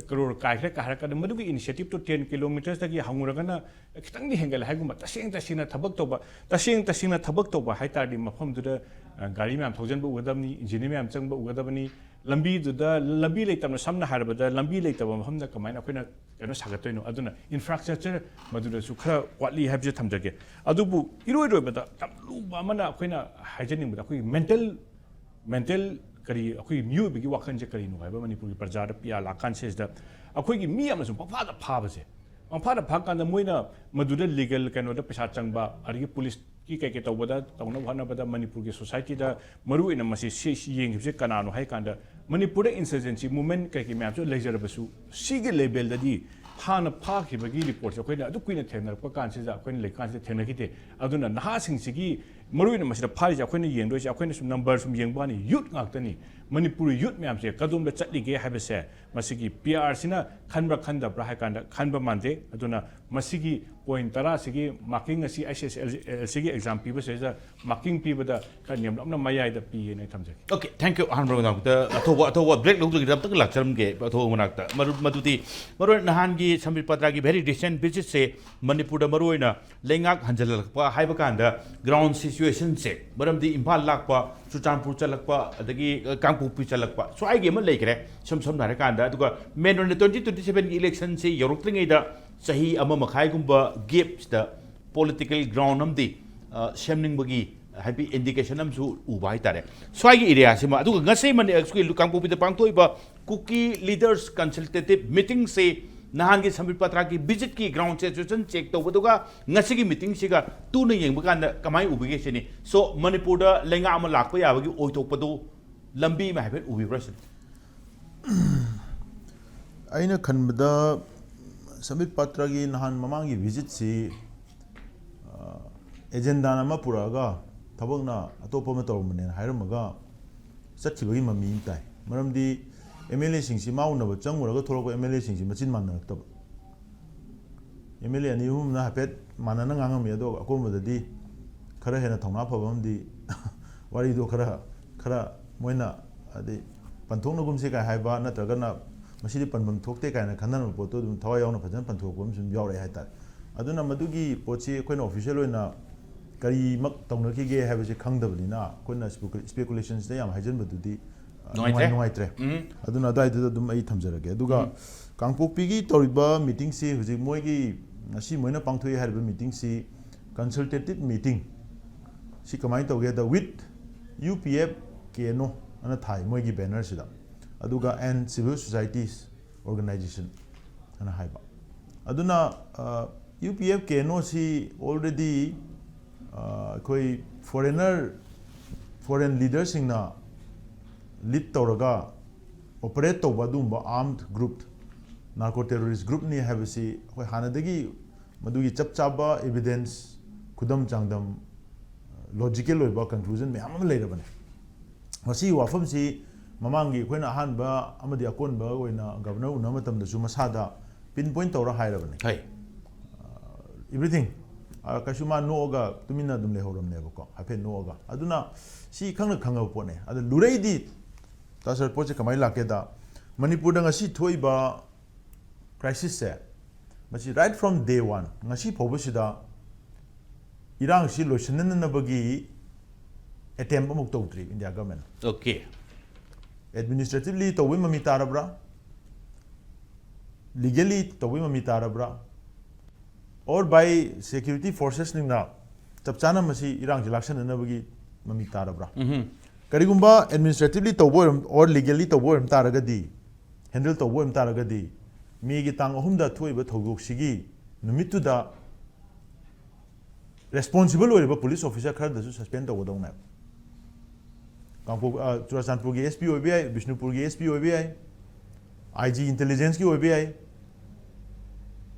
ꯀꯔꯣꯔ ꯀꯥꯏꯈ꯭ꯔꯦ ꯀꯥꯏ ꯍꯥꯏꯔꯀꯥꯟꯗ ꯃꯗꯨꯒꯤ ꯏꯅꯤꯁꯤꯌꯦꯇꯤꯞꯇꯣ ꯇꯦꯟ ꯀꯤꯂꯣꯃꯤꯇꯔꯁꯇꯒꯤ ꯍꯧꯔꯒꯅ ꯈꯤꯇꯪꯗꯤ ꯍꯦꯟꯒꯠꯂꯦ ꯍꯥꯏꯒꯨꯝꯕ꯫ ꯇꯁꯦꯡ ꯇꯁꯦꯡꯅ ꯊꯕꯛ ꯇꯧꯕ, ꯇꯁꯦꯡ ꯇꯁꯦꯡꯅ ꯊꯕꯛ ꯇꯧꯕ ꯍꯥꯏ ꯇꯥꯔꯗꯤ ꯃꯐꯝꯗꯨꯗ ꯑ, ꯒꯥꯔꯤ ꯃꯌꯥꯝ ꯊꯧꯖꯤꯟꯕ ꯎꯒꯗꯕꯅꯤ, ꯏꯟꯖꯤꯅꯤꯌꯔ ꯃꯌꯥꯝ ꯆꯪꯕ ꯎꯒꯗꯕꯅꯤ꯫ ꯂꯝꯕꯤꯗꯨꯗ, ꯂꯝꯕꯤ ꯂꯩꯇꯕꯅ, ꯁꯝꯅ ꯍꯥꯏꯔꯕꯗ ꯂꯝꯕꯤ ꯂꯩꯇꯕ ꯃꯐꯝꯗ ꯀꯃꯥꯏꯅ ꯑꯩꯈꯣꯏꯅ ꯀꯩꯅꯣ ꯁꯥꯒꯠꯇꯣꯏꯅꯣ? ꯑꯗꯨꯅ ꯏꯟꯐ꯭ꯔꯥꯁ꯭ꯇ꯭ꯔꯛꯆꯔ ꯃꯗꯨꯗꯁꯨ ꯈꯔ ꯋꯥꯠꯂꯤ ꯍꯥꯏꯕꯁꯦ ꯊꯝꯖꯒꯦ꯫ ꯑꯗꯨꯕꯨ ꯏꯔꯣꯏ ꯂꯣꯏꯕꯗ ꯌꯥꯝ ꯂꯨꯕ ꯑꯃꯅ ꯑꯩꯈꯣꯏꯅ ꯍꯥꯏꯖꯅꯤꯡꯕꯗ ꯑꯩꯈꯣꯏꯒꯤ ꯃꯦꯟꯇꯦꯜ, ꯃꯦꯟꯇꯦꯜ ꯀꯔꯤ, ꯑꯩꯈꯣꯏꯒꯤ ꯃꯤꯑꯣꯏꯕꯒꯤ ꯋꯥꯈꯜꯁꯦ ꯀꯔꯤꯅꯣ ꯍꯥꯏꯕ ꯃꯅꯤꯄꯨꯔꯒꯤ ꯄ꯭ꯔꯖꯥꯗ ꯄꯤꯌꯥ ꯂꯥꯛꯀꯥꯟꯁꯤꯗ ꯑꯩꯈꯣꯏꯒꯤ ꯃꯤ ꯑꯃꯅ ꯁꯨꯝ ꯄꯪꯐꯥꯗ ꯐꯥꯕꯁꯦ, ꯄꯪꯐꯥꯗ ꯐꯥꯀꯥꯟꯗ ꯃꯣꯏꯅ ꯃꯗꯨꯗ ꯂꯤꯒꯦꯜ ꯀꯩꯅꯣꯗ ꯄꯩꯁꯥ ꯆꯪꯕ, ꯑꯗꯒꯤ ꯄꯨꯂꯤꯁꯀꯤ ꯀꯩ ꯀꯩ ꯇꯧꯕꯗ, ꯇꯧꯅꯕ ꯍꯣꯠꯅꯕꯗ ꯃꯅꯤꯄꯨꯔꯒꯤ ꯁꯣꯁꯥꯏꯇꯤꯗ ꯃꯔꯨꯑꯣꯏꯅ ꯃꯁꯤ ꯁꯤ, ꯁꯤ ꯌꯦꯡꯉꯤꯕꯁꯦ ꯀꯅꯥꯅꯣ ꯍꯥꯏ ꯀꯥꯟꯗ ꯃꯅꯤꯄꯨꯔꯗ ꯏꯟꯁꯔꯖꯦꯟꯁꯤ ꯃꯨꯚꯃꯦꯟ ꯀꯩ ꯀꯩ ꯃꯌꯥꯝꯁꯨ ꯂꯩꯖꯔꯕꯁꯨ ꯁꯤꯒꯤ ꯂꯦꯚꯦꯜꯗꯗꯤ ꯍꯥꯟꯅ ꯐꯥꯈꯤꯕꯒꯤ ꯔꯤꯄꯣꯔꯠꯁꯦ ꯑꯩꯈꯣꯏꯅ ꯑꯗꯨꯛ ꯀꯨꯏꯅ ꯊꯦꯡꯅꯔꯛꯄ ꯀꯥꯟꯁꯤꯗ ꯑꯩꯈꯣꯏꯅ ꯂꯩꯀꯥꯟꯁꯤꯗ ꯊꯦꯡꯅꯈꯤꯗꯦ꯫ ꯑꯗꯨꯅ ꯅꯍꯥꯁꯤꯡꯁꯤꯒꯤ ꯃꯔꯨꯑꯣꯏꯅ ꯃꯁꯤꯗ ꯐꯥꯔꯤꯁꯦ ꯑꯩꯈꯣꯏꯅ ꯌꯦꯡꯗꯣꯏꯁꯦ, ꯑꯩꯈꯣꯏꯅ ꯁꯨꯝ ꯅꯝꯕꯔ ꯁꯨꯝ ꯌꯦꯡꯕ ꯋꯥꯅꯤ, ꯌꯨꯠ ꯉꯥꯛꯇꯅꯤ꯫ ꯃꯅꯤꯄꯨꯔꯤ ꯌꯨꯠ ꯃꯌꯥꯝꯁꯦ ꯀꯗꯣꯝꯗ ꯆꯠꯂꯤꯒꯦ ꯍꯥꯏꯕꯁꯦ ꯃꯁꯤꯒꯤ ꯄꯤ ꯑꯥꯔꯁꯤꯅ ꯈꯟꯕ꯭ꯔꯥ ꯈꯟꯗꯕ꯭ꯔꯥ ꯍꯥꯏ ꯀꯥꯟꯗ ꯈꯟꯕ ꯃꯥꯟꯗꯦ꯫ ꯑꯗꯨꯅ ꯃꯁꯤꯒꯤ ꯄꯣꯏꯟ ꯇꯔꯥꯁꯤꯒꯤ ꯃꯥꯔꯀꯤꯡ ꯑꯁꯤ ꯑꯥꯏ ꯁꯤ ꯑꯦꯁ ꯑꯦꯜ ꯁꯤꯒꯤ ꯑꯦꯛꯖꯥꯝ ꯄꯤꯕꯁꯤꯗ ꯃꯥꯔꯀꯤꯡ ꯄꯤꯕꯗ ꯈꯔ ꯅꯦꯝꯂꯞꯅ ꯃꯌꯥꯏꯗ ꯄꯤꯌꯦꯅ ꯑꯩ ꯊꯝꯖꯒꯦ꯫ Okay, thank you, ꯑꯍꯥꯟꯕ ꯃꯅꯥꯛꯇ ꯑꯊꯧꯕ, ꯑꯊꯧꯕ ꯕ꯭ꯔꯦꯛ ꯂꯧꯗ꯭ꯔꯤꯉꯩꯗ ꯑꯝꯇꯪ ꯂꯥꯛꯆꯔꯝꯒꯦ꯫ ꯑꯊꯧꯕ ꯃꯅꯥꯛꯇ ꯃꯔꯨꯞ, ꯃꯗꯨꯗꯤ ꯃꯔꯨ ꯑꯣꯏꯅ ꯅꯍꯥꯟꯒꯤ ꯁꯝꯕꯤꯠ ꯄꯥꯇ꯭ꯔꯥꯒꯤ very recent ꯚꯤꯖꯤꯠꯁꯦ ꯃꯅꯤꯄꯨꯔꯗ ꯃꯔꯨ ꯑꯣꯏꯅ ꯂꯩꯉꯥꯛ ꯍꯟꯖꯜꯂꯛꯄ ꯍꯥꯏꯕ ꯀꯥꯟꯗ ꯒ꯭ꯔꯥꯎꯟ ꯁꯤꯆꯨꯋꯦꯁꯟꯁꯦ, ꯃꯔꯝꯗꯤ ꯏꯝꯐꯥꯜ ꯂꯥꯛꯄ, ꯆꯨꯔꯆꯥꯟꯄꯨꯔ ꯆꯠꯂꯛꯄ, ꯑꯗꯒꯤ ꯀꯥꯡꯄꯣꯛꯄꯤ ꯆꯠꯂꯛꯄ, ꯁ꯭ꯋꯥꯏꯒꯤ ꯑꯃ ꯂꯩꯈ꯭ꯔꯦ꯫ ꯁꯝ ꯁꯝꯅ ꯍꯥꯏꯔꯀꯥꯟꯗ, ꯑꯗꯨꯒ ꯃꯦꯟ ꯑꯣꯏꯅ ꯇ꯭ꯋꯦꯟꯇꯤ ꯇ꯭ꯋꯦꯟꯇꯤ ꯁꯚꯦꯟꯒꯤ ꯏꯂꯦꯛꯁꯟꯁꯦ ꯌꯧꯔꯛꯇ꯭ꯔꯤꯉꯩꯗ ꯆꯍꯤ ꯑꯃ ꯃꯈꯥꯏꯒꯨꯝꯕ ꯒꯦꯞꯁꯤꯗ ꯄꯣꯂꯤꯇꯤꯀꯦꯜ ꯒ꯭ꯔꯥꯎꯟ ꯑꯃꯗꯤ ꯑ, ꯁꯦꯝꯅꯤꯡꯕꯒꯤ ꯍꯥꯏꯕꯗꯤ ꯏꯟꯗꯤꯀꯦꯁꯟ ꯑꯃꯁꯨ ꯎꯕ ꯍꯥꯏꯇꯥꯔꯦ ꯁ꯭ꯋꯥꯏꯒꯤ ꯑꯦꯔꯤꯌꯥꯁꯤꯃ꯫ ꯑꯗꯨꯒ ꯉꯁꯤ ꯃꯅꯤ ꯑꯩꯈꯣꯏꯒꯤ ꯀꯥꯡꯄꯣꯛꯄꯤꯗ ꯄꯥꯡꯊꯣꯛꯏꯕ ꯀꯨꯀꯤ ꯂꯤꯗꯔꯁ ꯀꯟꯁꯜꯇꯦꯇꯤꯞ ꯃꯤꯇꯤꯡꯁꯤ ꯅꯍꯥꯟꯒꯤ ꯁꯝꯕꯤꯠ ꯄꯇ꯭ꯔꯥꯒꯤ ꯚꯤꯖꯤꯠꯀꯤ ꯒ꯭ꯔꯥꯎꯟ ꯁꯤꯆꯨꯋꯦꯁꯟ ꯆꯦꯛ ꯇꯧꯕꯗꯨꯒ ꯉꯁꯤꯒꯤ ꯃꯤꯇꯤꯡꯁꯤꯒ ꯇꯨꯅ ꯌꯦꯡꯕ ꯀꯥꯟꯗ ꯀꯃꯥꯏꯅ ꯎꯕꯤꯒꯦ ꯁꯤꯅꯤ꯫ ꯁꯣ ꯃꯅꯤꯄꯨꯔꯗ ꯂꯩꯉꯥꯛ ꯑꯃ ꯂꯥꯛꯄ ꯌꯥꯕꯒꯤ ꯑꯣꯏꯊꯣꯛꯄꯗꯨ ꯂꯝꯕꯤ ꯑꯃ ꯍꯥꯏꯐꯦꯠ ꯎꯕꯤꯕ꯭ꯔꯥ ꯁꯤꯅꯤ꯫ ꯑꯩꯅ ꯈꯟꯕꯗ ꯁꯝꯕꯤꯠ ꯄꯇ꯭ꯔꯒꯤ ꯅꯍꯥꯟ ꯃꯃꯥꯡꯒꯤ ꯚꯤꯖꯤꯠꯁꯤ ꯑꯦꯖꯦꯟꯗꯥ ꯑꯃ ꯄꯨꯔꯛꯑꯒ ꯊꯕꯛꯅ ꯑꯇꯣꯞꯄ ꯑꯃ ꯇꯧꯔꯝꯕꯅꯦꯅ ꯍꯥꯏꯔꯝꯃꯒ ꯆꯠꯈꯤꯕꯒꯤ ꯃꯃꯤ ꯑꯃ ꯇꯥꯏ꯫ ꯃꯔꯝꯗꯤ ꯑꯦꯝ ꯑꯦꯜ ꯑꯦꯁꯤꯡꯁꯤ ꯃꯥ ꯎꯅꯕ ꯆꯪꯉꯨꯔꯒ ꯊꯣꯛꯂꯛꯄ ꯑꯦꯝ ꯑꯦꯜ ꯑꯦꯁꯤꯡꯁꯤ ꯃꯆꯤꯟ ꯃꯥꯟꯅꯔꯛꯇꯕ꯫ ꯑꯦꯝ ꯑꯦꯜ ꯑꯦ ꯑꯅꯤ ꯑꯍꯨꯝꯅ ꯍꯥꯏꯐꯦꯠ ꯃꯥꯟꯅꯅ ꯉꯥꯡꯉꯝꯃꯤ, ꯑꯗꯣ ꯑꯀꯣꯟꯕꯗꯗꯤ ꯈꯔ ꯍꯦꯟꯅ ꯊꯧꯅꯥ ꯐꯕ ꯑꯃꯗꯤ ꯋꯥꯔꯤꯗꯣ ꯈꯔ ꯈꯔ ꯃꯣꯏꯅ ꯍꯥꯏꯗꯤ ꯄꯟꯊꯣꯛꯅꯒꯨꯝꯁꯤ ꯀꯥꯏ ꯍꯥꯏꯕ ꯅꯠꯇ꯭ꯔꯒꯅ ꯃꯁꯤꯗꯤ ꯄꯟꯐꯝ ꯊꯣꯛꯇꯦ ꯀꯥꯏꯅ ꯈꯟꯅꯔꯝꯕ ꯄꯣꯠꯇꯣ ꯑꯗꯨꯝ ꯊꯋꯥꯏ ꯌꯥꯎꯅ ꯐꯖꯅ ꯄꯟꯊꯣꯛꯄ ꯑꯃꯁꯨ ꯑꯗꯨꯝ ꯌꯥꯎꯔꯛꯑꯦ ꯍꯥꯏꯇꯥꯔꯦ꯫ ꯑꯗꯨꯅ ꯃꯗꯨꯒꯤ ꯄꯣꯠꯁꯤ ꯑꯩꯈꯣꯏꯅ ꯑꯣꯐꯤꯁꯤꯌꯦꯜ ꯑꯣꯏꯅ ꯀꯔꯤꯃꯛ ꯇꯧꯅꯈꯤꯒꯦ ꯍꯥꯏꯕꯁꯤ ꯈꯪꯗꯕꯅꯤꯅ ꯑꯩꯈꯣꯏꯅ ꯏꯁꯄꯦꯀꯨ- ꯏꯁꯄꯦꯀꯨꯂꯦꯁꯟꯁꯤꯗ ꯌꯥꯝ ꯍꯥꯏꯖꯟꯕꯗꯨꯗꯤ ꯑ, ꯅꯨꯡꯉꯥꯏꯇ꯭ꯔꯦ꯫ ꯅꯨꯡꯉꯥꯏ- ꯅꯨꯡꯉꯥꯏꯇ꯭ꯔꯦ꯫ ꯎꯝ꯫ ꯑꯗꯨꯅ ꯑꯗꯨꯋꯥꯏꯗꯨꯗ ꯑꯗꯨꯝ ꯑꯩ ꯊꯝꯖꯔꯒꯦ꯫ ꯑꯗꯨꯒ ꯀꯥꯡꯄꯣꯛꯄꯤꯒꯤ ꯇꯧꯔꯤꯕ ꯃꯤꯇꯤꯡꯁꯤ ꯍꯧꯖꯤꯛ ꯃꯣꯏꯒꯤ ꯉꯁꯤ ꯃꯣꯏꯅ ꯄꯥꯡꯊꯣꯛꯏ ꯍꯥꯏꯔꯤꯕ ꯃꯤꯇꯤꯡꯁꯤ ꯀꯟꯁꯜꯇꯦꯇꯤꯞ ꯃꯤꯇꯤꯡ ꯁꯤ ꯀꯃꯥꯏꯅ ꯇꯧꯒꯦ ꯍꯥꯏꯗ with U P F K N O ꯑꯅ ꯊꯥꯏ ꯃꯣꯏꯒꯤ ꯕꯦꯅꯔꯁꯤꯗ, ꯑꯗꯨꯒ and civil societies organization ꯑꯅ ꯍꯥꯏꯕ꯫ ꯑꯗꯨꯅ U P F K N O ꯁꯤ already ꯑꯩꯈꯣꯏ ꯐꯣꯔꯦꯟꯅꯔ ꯐꯣꯔꯦꯟ ꯂꯤꯗꯔꯁꯤꯡꯅ ꯂꯤꯗ ꯇꯧꯔꯒ ꯑꯣꯄꯔꯦꯠ ꯇꯧꯕ ꯑꯗꯨꯒꯨꯝꯕ ꯑꯥꯔꯝ ꯒ꯭ꯔꯨꯞ ꯅꯥꯔꯀꯣ ꯇꯦꯔꯣꯔꯤꯁ ꯒ꯭ꯔꯨꯞꯅꯤ ꯍꯥꯏꯕꯁꯤ ꯑꯩꯈꯣꯏ ꯍꯥꯟꯅꯗꯒꯤ ꯃꯗꯨꯒꯤ ꯆꯞ ꯆꯥꯕ ꯏꯕꯤꯗꯦꯟꯁ ꯈꯨꯗꯝ ꯆꯥꯡꯗꯝ ꯂꯣꯖꯤꯀꯦꯜ ꯑꯣꯏꯕ ꯀꯟꯀ꯭ꯂꯨꯖꯟ ꯃꯌꯥꯝ ꯑꯃ ꯂꯩꯔꯕꯅꯤ꯫ ꯃꯁꯤꯒꯤ ꯋꯥꯐꯝꯁꯤ ꯃꯃꯥꯡꯒꯤ ꯑꯩꯈꯣꯏꯅ ꯑꯍꯥꯟꯕ ꯑꯃꯗꯤ ꯑꯀꯣꯟꯕ ꯑꯣꯏꯅ ꯒꯕꯔꯅꯔ ꯎꯅꯕ ꯃꯇꯝꯗꯁꯨ ꯃꯁꯥꯗ ꯄꯤꯟ ꯄꯣꯏꯟ ꯇꯧꯔ ꯍꯥꯏꯔꯕꯅꯤ꯫ ꯍꯩ꯫ ꯏꯕ꯭ꯔꯤꯊꯤꯡ ꯀꯩꯁꯨ ꯃꯥ ꯅꯣꯛꯑꯒ ꯇꯨꯃꯤꯟꯅ ꯑꯗꯨꯝ ꯂꯩꯍꯧꯔꯝꯅꯦꯕꯀꯣ, ꯍꯥꯏꯐꯦꯠ ꯅꯣꯛꯑꯒ꯫ ꯑꯗꯨꯅ ꯁꯤ ꯈꯪꯅ ꯈꯪꯉꯕ ꯄꯣꯠꯅꯦ꯫ ꯑꯗ ꯂꯨꯔꯩꯗꯤ ꯇꯥꯁꯔ ꯄꯣꯠꯁꯦ ꯀꯃꯥꯏꯅ ꯂꯥꯛꯀꯦꯗ, ꯃꯅꯤꯄꯨꯔꯗ ꯉꯁꯤ ꯊꯣꯛꯏꯕ ꯀ꯭ꯔꯥꯏꯁꯤꯁꯁꯦ ꯃꯁꯤ right from day one ꯉꯁꯤ ꯐꯥꯎꯕꯁꯤꯗ ꯏꯔꯥꯡꯁꯤ ꯂꯣꯏꯁꯤꯟꯅꯅꯕꯒꯤ ꯑꯦꯇꯦꯝ ꯑꯃꯨꯛ ꯇꯧꯗ꯭ꯔꯤ ꯏꯟꯗꯤꯌꯥ ꯒꯚꯔꯟꯃꯦꯟꯠ꯫ ꯑꯣꯀꯦ꯫ ꯑꯦꯗꯃꯤꯅꯤꯁꯇ꯭ꯔꯦꯇꯤꯚꯂꯤ ꯇꯧꯕꯩ ꯃꯃꯤ ꯇꯥꯔꯕ꯭ꯔꯥ, ꯂꯤꯒꯦꯂꯤ ꯇꯧꯕꯩ ꯃꯃꯤ ꯇꯥꯔꯕ꯭ꯔꯥ, or by security forcesꯅꯤꯡꯅ ꯆꯞ ꯆꯥꯅ ꯃꯁꯤ ꯏꯔꯥꯡꯁꯤ ꯂꯥꯛꯁꯟꯅꯅꯕꯒꯤ ꯃꯃꯤ ꯇꯥꯔꯕ꯭ꯔꯥ? ꯀꯔꯤꯒꯨꯝꯕ administratively ꯇꯧꯕ ꯑꯣꯏꯔꯝ or legally ꯇꯧꯕ ꯑꯣꯏꯔꯝ ꯇꯥꯔꯒꯗꯤ, handle ꯇꯧꯕ ꯑꯣꯏꯔꯝ ꯇꯥꯔꯒꯗꯤ, ꯃꯦꯒꯤ ꯇꯥꯡ ꯑꯍꯨꯝꯗ ꯊꯣꯛꯏꯕ ꯊꯧꯗꯣꯛꯁꯤꯒꯤ ꯅꯨꯃꯤꯠꯇꯨꯗ responsible ꯑꯣꯏꯔꯤꯕ police officer ꯈꯔꯗꯁꯨ suspend ꯇꯧꯒꯗꯧꯅꯦꯕ꯫ ꯀꯥꯡꯄꯣꯛ ꯑ, ꯆꯨꯔꯆꯥꯟꯄꯨꯔꯒꯤ S P ꯑꯣꯏꯕ ꯌꯥꯏ, ꯕꯤꯁꯅꯨꯄꯨꯔꯒꯤ S P ꯑꯣꯏꯕ ꯌꯥꯏ, I G intelligenceꯀꯤ ꯑꯣꯏꯕ ꯌꯥꯏ꯫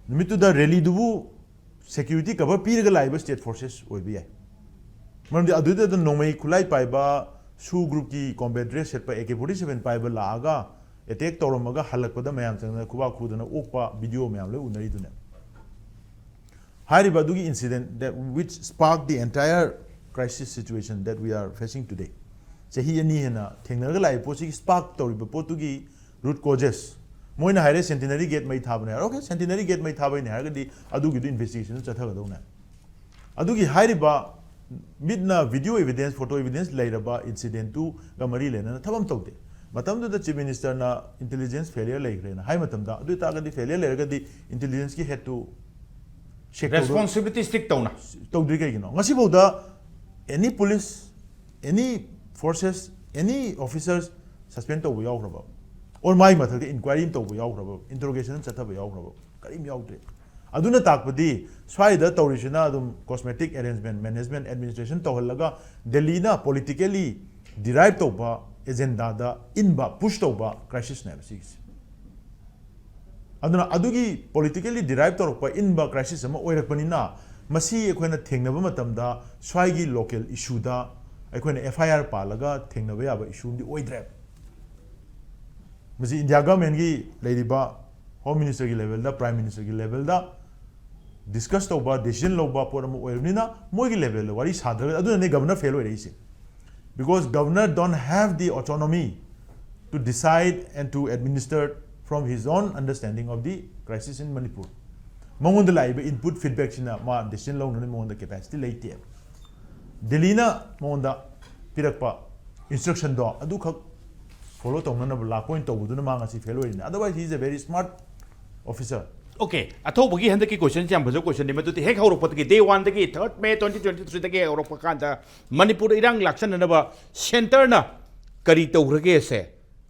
ꯅꯨꯃꯤꯠꯇꯨꯗ rallyꯗꯨꯕꯨ security cover ꯄꯤꯔꯒ ꯂꯥꯛꯏꯕ state forces ꯑꯣꯏꯕ ꯌꯥꯏ꯫ ꯃꯔꯝꯗꯤ ꯑꯗꯨꯗ ꯑꯗꯨꯝ ꯅꯣꯡꯃꯩ ꯈꯨꯠꯂꯥꯏ ꯄꯥꯏꯕ, SoO groupꯀꯤ combat dress ꯁꯦꯠꯄ, A K forty seven ꯄꯥꯏꯕ ꯂꯥꯛꯑꯒ attack ꯇꯧꯔꯝꯃꯒ ꯍꯜꯂꯛꯄꯗ ꯃꯌꯥꯝ ꯆꯪꯗꯅ ꯈꯨꯕꯥꯛ ꯈꯨꯗꯅ ꯑꯣꯛꯄ video ꯃꯌꯥꯝ ꯂꯣꯏ ꯎꯅꯔꯤꯗꯨꯅꯦ꯫ ꯍꯥꯏꯔꯤꯕ ꯑꯗꯨꯒꯤ incident that which sparked the entire crisis situation that we are facing today꯫ ꯆꯍꯤ ꯑꯅꯤ ꯍꯦꯟꯅ ꯊꯦꯡꯅꯔꯒ ꯂꯥꯛꯏꯕ ꯄꯣꯠꯁꯤꯒꯤ spark ꯇꯧꯔꯤꯕ ꯄꯣꯠꯇꯨꯒꯤ root causes꯫ ꯃꯣꯏꯅ ꯍꯥꯏꯔꯦ Centenary Gate ꯃꯩ ꯊꯥꯕꯅꯦ ꯍꯥꯏꯔ, okay, Centenary Gate ꯃꯩ ꯊꯥꯕꯩꯅꯦ ꯍꯥꯏꯔꯒꯗꯤ ꯑꯗꯨꯒꯤꯗꯨ investigation ꯆꯠꯊꯒꯗꯧꯅꯦ꯫ ꯑꯗꯨꯒꯤ ꯍꯥꯏꯔꯤꯕ ꯃꯤꯠꯅ video evidence, photo evidence ꯂꯩꯔꯕ incidentꯇꯨꯒ ꯃꯔꯤ ꯂꯩꯅꯅ ꯊꯕꯛ ꯑꯃ ꯇꯧꯗꯦ꯫ ꯃꯇꯝꯗꯨꯗ Chief Ministerꯅ intelligence failure ꯂꯩꯈ꯭ꯔꯦꯅ ꯍꯥꯏ ꯃꯇꯝꯗ, ꯑꯗꯨ ꯑꯣꯏꯇꯥꯔꯒꯗꯤ failure ꯂꯩꯔꯒꯗꯤ intelligenceꯀꯤ headꯇꯨ check ꯇꯧꯗ- Responsibility strict ꯇꯧꯅ꯫ ꯇꯧꯗ꯭ꯔꯤ ꯀꯩꯒꯤꯅꯣ? ꯉꯁꯤꯐꯥꯎꯗ any police, any forces, any officers suspend ꯇꯧꯕ ꯌꯥꯎꯈ꯭ꯔꯕ? Or ꯃꯥꯒꯤ ꯃꯊꯛꯇ inquiry ꯑꯃ ꯇꯧꯕ ꯌꯥꯎꯈ꯭ꯔꯕ? Interrogation ꯑꯃ ꯆꯠꯊꯕ ꯌꯥꯎꯈ꯭ꯔꯕ? ꯀꯔꯤꯝ ꯌꯥꯎꯗ꯭ꯔꯤ꯫ ꯑꯗꯨꯅ ꯇꯥꯛꯄꯗꯤ ꯁ꯭ꯋꯥꯏꯗ ꯇꯧꯔꯤꯁꯤꯅ ꯑꯗꯨꯝ cosmetic arrangement, management, administration ꯇꯧꯍꯜꯂꯒ ꯗꯦꯜꯂꯤꯅ politically derive ꯇꯧꯕ agendaꯗ ꯏꯟꯕ, push ꯇꯧꯕ crisisꯅꯦꯕ ꯁꯤꯒꯤꯁꯦ꯫ ꯑꯗꯨꯅ ꯑꯗꯨꯒꯤ politically derive ꯇꯧꯔꯛꯄ ꯏꯟꯕ crisis ꯑꯃ ꯑꯣꯏꯔꯛꯄꯅꯤꯅ, ꯃꯁꯤ ꯑꯩꯈꯣꯏꯅ ꯊꯦꯡꯅꯕ ꯃꯇꯝꯗ ꯁ꯭ꯋꯥꯏꯒꯤ local issueꯗ ꯑꯩꯈꯣꯏꯅ F I R ꯄꯥꯜꯂꯒ ꯊꯦꯡꯅꯕ ꯌꯥꯕ issue ꯑꯃꯗꯤ ꯑꯣꯏꯗ꯭ꯔꯦꯕ꯫ ꯃꯁꯤ India governmentꯀꯤ ꯂꯩꯔꯤꯕ Home Ministerꯒꯤ levelꯗ, Prime Ministerꯒꯤ levelꯗ discuss ꯇꯧꯕ, decision ꯂꯧꯕ ꯄꯣꯠ ꯑꯃ ꯑꯣꯏꯔꯕꯅꯤꯅ, ꯃꯣꯏꯒꯤ levelꯗ ꯋꯥꯔꯤ ꯁꯥꯗ꯭ꯔꯒꯗꯤ, ꯑꯗꯨꯅꯅꯦ governor fail ꯑꯣꯏꯔꯛꯏꯁꯦ꯫ Because governor don't have the autonomy to decide and to administer from his own understanding of the crisis in Manipur꯫ ꯃꯉꯣꯟꯗ ꯂꯥꯛꯏꯕ input feedbackꯁꯤꯅ ꯃꯥ decision ꯂꯧꯅꯅꯕ ꯃꯉꯣꯟꯗ capacity ꯂꯩꯇꯦꯕ꯫ ꯗꯦꯜꯂꯤꯅ ꯃꯉꯣꯟꯗ ꯄꯤꯔꯛꯄ instructionꯗꯣ ꯑꯗꯨꯈꯛ follow ꯇꯧꯅꯅꯕ ꯂꯥꯛꯄ ꯑꯣꯏꯅ ꯇꯧꯕꯗꯨꯅ ꯃꯥ ꯉꯁꯤ fail ꯑꯣꯏꯔꯤꯅꯤ꯫ Otherwise, he is a very smart officer꯫ Okay, ꯑꯊꯧꯕꯒꯤ ꯍꯟꯗꯛꯀꯤ ꯀꯣꯏꯁꯟꯁꯦ ꯌꯥꯝ ꯐꯖꯕ ꯀꯣꯏꯁꯟꯅꯤ꯫ ꯃꯗꯨꯗꯤ ꯍꯦꯛ ꯍꯧꯔꯛꯄꯗꯒꯤ, ꯗꯦ ꯋꯥꯟꯗꯒꯤ, ꯊꯥꯔꯠ ꯃꯦ ꯇ꯭ꯋꯦꯟꯇꯤ ꯇ꯭ꯋꯦꯟꯇꯤ ꯊ꯭ꯔꯤꯗꯒꯤ ꯍꯧꯔꯛꯄ ꯀꯥꯟꯗ ꯃꯅꯤꯄꯨꯔꯗ ꯏꯔꯥꯡ ꯂꯥꯛꯁꯟꯅꯅꯕ ꯁꯦꯟꯇꯔꯅ ꯀꯔꯤ ꯇꯧꯈ꯭ꯔꯒꯦꯁꯦ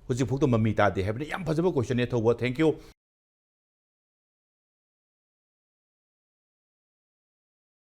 ꯍꯧꯖꯤꯛꯐꯥꯎꯗ ꯃꯃꯤ ꯇꯥꯗꯦ ꯍꯥꯏꯕꯅꯤ꯫ ꯌꯥꯝ ꯐꯖꯕ ꯀꯣꯏꯁꯟꯅꯤ ꯑꯊꯧꯕ꯫ Thank you꯫